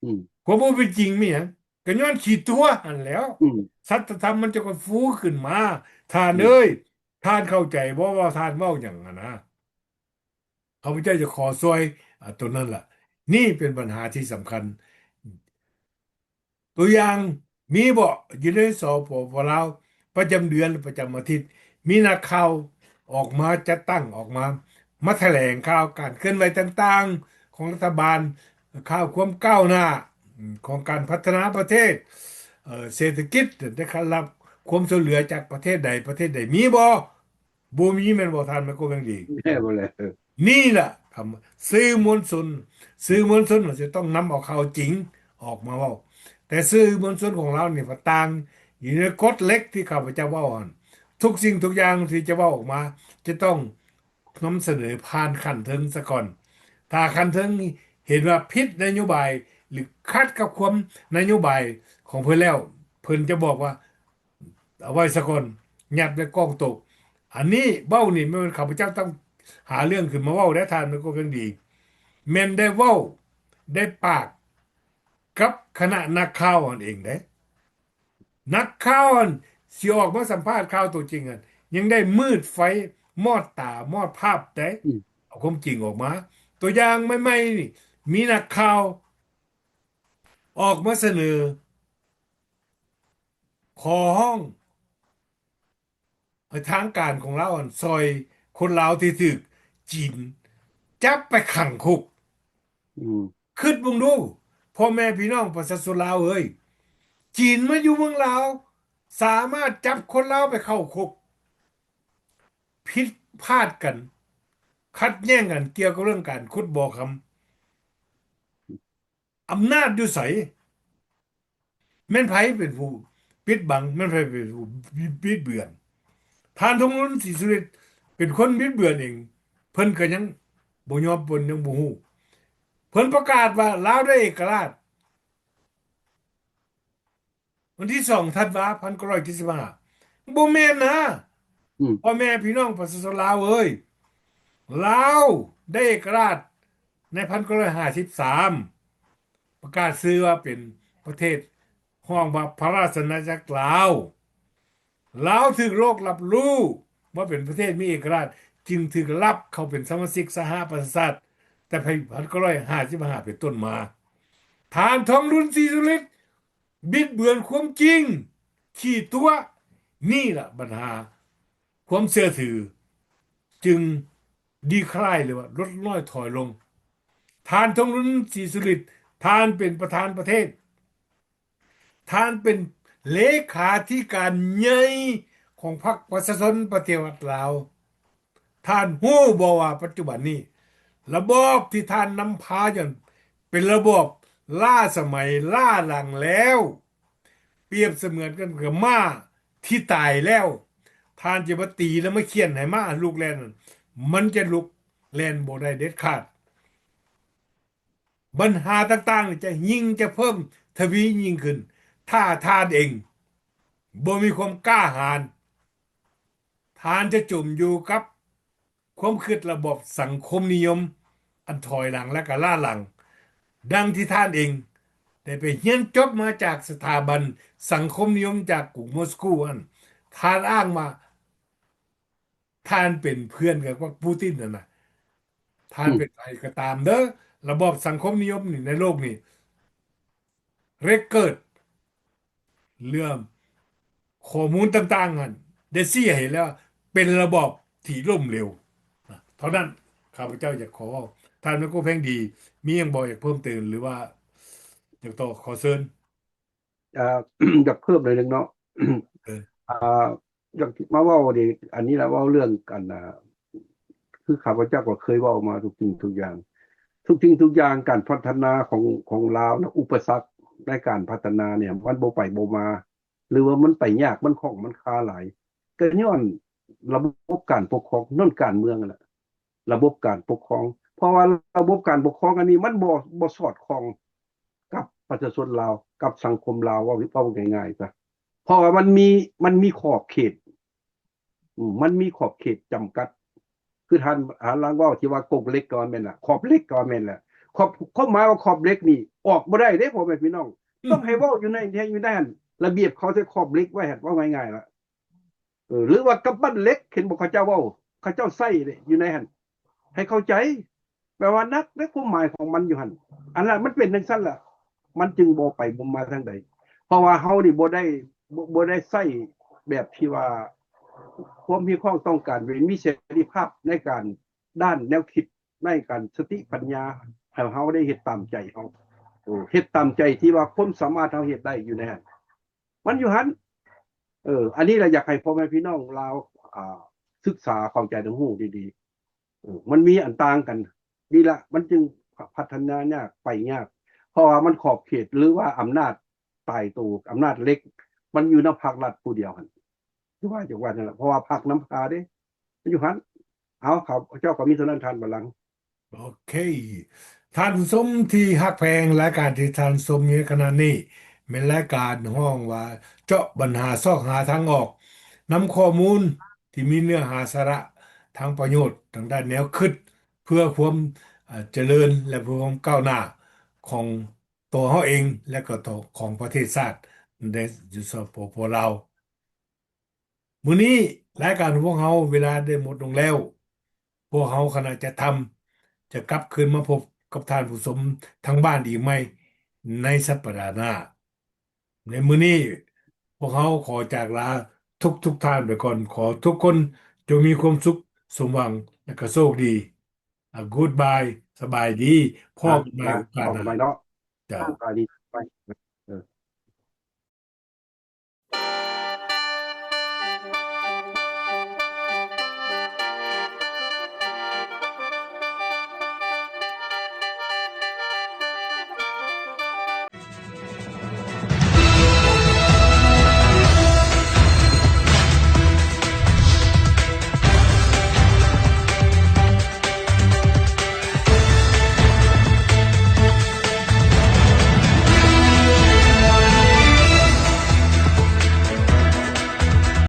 ອືມ ຄວາມບໍ່ເປັນຈິງມີຫຍັງ? ກໍຍ້ອນຂີ້ຕົວຫັ້ນແຫຼ້ວ. ອືມ ສັດຈະທຳມັນຈະຄ່ອຍຟູຂຶ້ນມາ. ທ່ານເອີຍ ທ່ານເຂົ້າໃຈບໍ່ວ່າທ່ານເວົ້າຫຍັງຫັ້ນນະ? ຂ້າພະເຈົ້າຈະຂໍຊ່ວຍ ອາ ຕົວນັ້ນລະ. ນີ້ເປັນບັນຫາທີ່ສຳຄັນ. ຕົວຢ່າງມີບໍ່ ຢູ່ໃນ ສປປ ລາວ ປະຈຳເດືອນ ປະຈຳອາທິດ ມີນັກຂ່າວອອກມາຈັດຕັ້ງ ອອກມາ ມາຖະແຫຼງຂ່າວການເຄື່ອນໄຫວຕ່າງໆຂອງລັດຖະບານ, ຂ່າວຄວາມກ້າວໜ້າຂອງການພັດທະນາປະເທດ, ເອີ ເສດຖະກິດ ໄດ້ຮັບຄວາມຊ່ວຍເຫຼືອຈາກປະເທດໃດ ປະເທດໃດ ມີບໍ່? ບໍ່ມີແມ່ນບໍ່ທ່ານໄມໂຄແວງດີ? ແມ່ນແລ້ວ ນີ້ລະ ຄຳ ສື່ມວນຊົນ ສື່ມວນຊົນຈະຕ້ອງນຳເອົາຂ່າວຈິງອອກມາເວົ້າ. ແຕ່ສື່ມວນຊົນຂອງລາວນີ້ພັດຕ່າງ ຢູ່ໃນກົດເຫຼັກທີ່ຂ້າພະເຈົ້າເວົ້າຫັ້ນ ທຸກສິ່ງທຸກຢ່າງທີ່ຈະເວົ້າອອກມາ ຈະຕ້ອງນຳສະເໜີຜ່ານຂັ້ນເທິງສາກ່ອນ. ຖ້າຂັ້ນເທິງເຫັນວ່າຜິດນະໂຍບາຍ ຫຼື ຂັດກັບຄວາມນະໂຍບາຍຂອງເພິ່ນແລ້ວ ເພິ່ນຈະບອກວ່າ ເອົາໄວ້ສາກ່ອນ ຍັດໄວ້ກ້ອງໂຕະ. ອັນນີ້ເວົ້ານີ້ແມ່ນຂ້າພະເຈົ້າຕ້ອງຫາເລື່ອງຂຶ້ນມາເວົ້າໄດ້ ທ່ານໄມໂຄແວງດີ ແມ່ນໄດ້ເວົ້າ ໄດ້ປາກກັບຄະນະນັກຂ່າວຫັ້ນເອງເດ້. ນັກຂ່າວຫັ້ນຊິອອກມາສຳພາດຂ່າວຕົວຈິງຫັ້ນ ຍັງໄດ້ມືດໄຟ ມອດຕາ ມອດພາບໄດ້. ອືມ ເອົາຄວາມຈິງອອກມາ. ຕົວຢ່າງໃໝ່ໆນີ້ ມີນັກຂ່າວອອກມາສະເໜີ ຂໍຮ້ອງໃຫ້ທາງການຂອງລາວຫັ້ນຊ່ອຍຄົນລາວທີ່ຖືກຈີນຈັບໄປຂັງຄຸກ. ອືມ ຄິດເບິ່ງດູ ພໍ່ແມ່ພີ່ນ້ອງປະຊາຊົນລາວເອີຍ ຈີນມາຢູ່ເມືອງລາວ ສາມາດຈັບຄົນລາວໄປເຂົ້າຄຸກ. ຜິດພາດກັນ ຂັດແຍ່ງກັນກ່ຽວກັບເລື່ອງການຂຸດບໍ່ຄຳ. ອຳນາດຢູ່ໃສ? ແມ່ນໃຜເປັນຜູ້ປິດບັງ? ແມ່ນໃຜເປັນຜູ້ບິດເບືອນ? ທ່ານ ທອງລຸນ ສີສຸລິດ ເປັນຄົນບິດເບືອນເອງ ເພິ່ນກໍຍັງບໍ່ຍອມ ເພິ່ນຍັງບໍ່ຮູ້. ເພິ່ນປະກາດວ່າລາວໄດ້ເອກະລາດ ວັນທີສອງ ທັນວາ ພັນເກົ້າຮ້ອຍເຈັດສິບຫ້າ ບໍ່ແມ່ນນະ. ອືມ ພໍ່ແມ່ພີ່ນ້ອງປະຊາຊົນລາວເອີຍ ລາວໄດ້ເອກະລາດໃນ ພັນເກົ້າຮ້ອຍຫ້າສິບສາມ ປະກາດຊື່ວ່າເປັນປະເທດ ຮ້ອງວ່າພະລາຊະອານາຈັກລາວ. ລາວຖືກໂລກຮັບຮູ້ວ່າເປັນປະເທດມີເອກະລາດ ຈຶ່ງຖືກຮັບເຂົ້າເປັນສະມາຊິກສະຫະປະຊາຊາດ ແຕ່ ພັນເກົ້າຮ້ອຍຫ້າສິບຫ້າ ເປັນຕົ້ນມາ. ທ່ານ ທອງລຸນ ສີສຸລິດ ບິດເບືອນຄວາມຈິງ ຂີ້ຕົວະ. ນີ້ລະບັນຫາ ຄວາມເຊື່ອຖືຈຶ່ງດີຄລາຍ ຫຼືວ່າຫຼຸດນ້ອຍຖອຍລົງ. ທ່ານ ທອງລຸນ ສີສຸລິດ ທ່ານເປັນປະທານປະເທດ ທ່ານເປັນເລຂາທິການໃຫຍ່ຂອງພັກປະຊາຊົນປະຕິວັດລາວ. ທ່ານຮູ້ບໍ່ວ່າປັດຈຸບັນນີ້ ລະບອບທີ່ທ່ານນຳພານັ້ນ ເປັນລະບອບລ້າສະໄໝ ລ້າຫຼັງແລ້ວ. ປຽບສະເໝືອນກັນກັບມ້າທີ່ຕາຍແລ້ວ. ທ່ານຈະມາຕີ ແລະ ມາຂ້ຽນໃຫ້ມ້າລຸກແລ່ນນັ້ນ ມັນຈະລຸກແລ່ນບໍ່ໄດ້ເດັດຂາດ. ບັນຫາຕ່າງໆຈະຍິ່ງຈະເພີ່ມທະວີຍິ່ງຂຶ້ນ ຖ້າທ່ານເອງບໍ່ມີຄວາມກ້າຫານ. ທ່ານຈະຈົມຢູ່ກັບຄວາມຄິດລະບອບສັງຄົມນິຍົມອັນຖອຍຫຼັງ ແລະ ກະລ້າຫຼັງ. ດັ່ງທີ່ທ່ານເອງໄດ້ໄປຮຽນຈົບມາຈາກສະຖາບັນສັງຄົມນິຍົມຈາກກຸງມົສກູຫັ້ນ. ທ່ານອ້າງວ່າ ທ່ານເປັນເພື່ອນກັບພວກປູຕິນຫັ້ນນະ. ທ່ານເປັນໃຜກໍຕາມເດີ ລະບອບສັງຄົມນິຍົມນີ້ໃນໂລກນີ້ ເຣກເກີດ ເລື່ອງຂໍ້ມູນຕ່າງໆນັ້ນ ໄດ້ຊີ້ໃຫ້ເຫັນແລ້ວເປັນລະບອບທີ່ລົ້ມເຫຼວ. ເທົ່ານັ້ນ ຂ້າພະເຈົ້າຢາກຂໍເວົ້າ. ທ່ານໄມໂຄແພງດີ ມີຫຍັງບໍ່ ຢາກເພີ່ມເຕີມ ຫຼືວ່າຢາກຕໍ່? ຂໍເຊີນ. ອ່າ ຢາກເພີ່ມໜ້ອຍໜຶ່ງເນາະ. ເອີ ອ່າ ຢາກມາເວົ້ານີ້ ອັນນີ້ລະ ເວົ້າເລື່ອງ ອັນ ອ່າ ຄືຂ້າພະເຈົ້າກໍເຄີຍເວົ້າມາທຸກສິ່ງທຸກຢ່າງ ທຸກສິ່ງທຸກຢ່າງ ການພັດທະນາຂອງ ຂອງລາວນະ ອຸປະສັກໃນການພັດທະນານີ້ ມັນບໍ່ໄປບໍ່ມາ ຫຼືວ່າມັນໄປຍາກ ມັນຂ້ອງ ມັນຄາຫຼາຍ ກໍຍ້ອນລະບົບການປົກຄອງ ຍ້ອນການເມືອງຫັ້ນລະ ລະບົບການປົກຄອງ. ເພາະວ່າລະບົບການປົກຄອງອັນນີ້ ມັນບໍ່ ບໍ່ສອດຄ່ອງກັບປະຊາຊົນລາວ ກັບສັງຄົມລາວ ເວົ້າ ເວົ້າງ່າຍໆຊະ. ເພາະວ່າມັນມີ ມັນມີຂອບເຂດ ອືມ ມັນມີຂອບເຂດຈຳກັດ. ຄືທ່ານ ທ່ານລາງເວົ້າທີ່ວ່າກົກເຫຼັກກໍວ່າແມ່ນລະ ຂອບເຫຼັກກໍວ່າແມ່ນລະ. ຄວາມ ຄວາມໝາຍວ່າຂອບເຫຼັກນີ້ອອກບໍ່ໄດ້ເດ້ ພໍ່ແມ່ພີ່ນ້ອງ. ອືມ ຕ້ອງໃຫ້ເວົ້າຢູ່ໃນ ໃນ ຢູ່ໃນຫັ້ນ ລະບຽບເຂົາໃສ່ຂອບເຫຼັກໄວ້ຫັ້ນ ເວົ້າງ່າຍໆລະ. ເອີ ຫຼືວ່າກຳປັ້ນເຫຼັກ ເຫັນບໍ່ ເຂົາເຈົ້າເວົ້າ ເຂົາເຈົ້າໃສ່ເດ້ ຢູ່ໃນຫັ້ນ ໃຫ້ເຂົ້າໃຈ. ແປວ່າໜັກເດ້ ຄວາມໝາຍຂອງມັນຢູ່ຫັ້ນ. ອັນນັ້ນມັນເປັນຈັ່ງຊັ້ນລະ ມັນຈຶ່ງບໍ່ໄປບໍ່ມາທາງໃດ. ເພາະວ່າເຮົານີ້ບໍ່ໄດ້ ບໍ່ ບໍ່ໄດ້ໃຊ້ແບບທີ່ວ່າ ຄວາມຮຽກຮ້ອງຕ້ອງການ ມີເສລີພາບໃນການ ດ້ານແນວຄິດ ໃນການສະຕິປັນຍາ ໃຫ້ເຮົາໄດ້ເຮັດຕາມໃຈເຮົາ ເອີ ເຮັດຕາມໃຈທີ່ວ່າຄວາມສາມາດເຮົາເຮັດໄດ້ຢູ່ໃນຫັ້ນ ມັນຢູ່ຫັ້ນ. ເອີ ອັນນີ້ລະຢາກໃຫ້ພໍ່ແມ່ພີ່ນ້ອງລາວ ອ່າ ສຶກສາເຂົ້າໃຈ ຕ້ອງຮູ້ດີໆ. ເອີ ມັນມີອັນຕ່າງກັນ ນີ້ລະ ມັນຈຶ່ງພັດທະນາຍາກ ໄປຍາກ ເພາະວ່າມັນຂອບເຂດ ຫຼືວ່າອຳນາດຕາຍໂຕ ອຳນາດເຫຼັກ ມັນຢູ່ນຳພັກລັດຜູ້ດຽວຫັ້ນ. ຄືວ່າ ຈັ່ງວ່ານັ້ນລະ ເພາະວ່າພັກນຳພາເດ້ ມັນຢູ່ຫັ້ນ. ເອົາ ຂ້າພະເຈົ້າກໍມີເທົ່ານັ້ນ ທ່ານບັນລັງ. ໂອເຄ ທ່ານຜູ້ຊົມທີ່ຮັກແພງ, ລາຍການທີ່ທ່ານຊົມຢູ່ໃນຂະນະນີ້ ແມ່ນລາຍການຮ້ອງວ່າ ເຈາະບັນຫາ ຊອກຫາທາງອອກ, ນຳຂໍ້ມູນທີ່ມີເນື້ອຫາສາລະທາງປະໂຫຍດທາງດ້ານແນວຄິດ ເພື່ອຄວາມ ເອີ ຈະເລີນ ແລະ ເພື່ອຄວາມກ້າວໜ້າຂອງຕົວເຮົາເອງ ແລະ ກໍຂອງປະເທດຊາດໃນ ຢູ່ ສປປ ລາວ. ມື້ນີ້ລາຍການຂອງພວກເຮົາເວລາໄດ້ໝົດລົງແລ້ວ. ພວກເຮົາຄະນະຈັດທຳຈະກັບຄືນມາພົບກັບທ່ານຜູ້ຊົມທາງບ້ານອີກໃໝ່ໃນສັບປະດາໜ້າ. ໃນມື້ນີ້ພວກເຮົາຂໍຈາກລາທຸກໆທ່ານໄປກ່ອນ. ຂໍທຸກຄົນຈົ່ງມີຄວາມສຸກ ສົມຫວັງ ແລະ ກະໂຊກດີ. ອາ Goodbye ສະບາຍດີ. ພໍ້ກັນໃໝ່ໂອກາດໜ້າ. ເຈົ້າ. ສະບາຍດີ. ໄປ. ເອີ.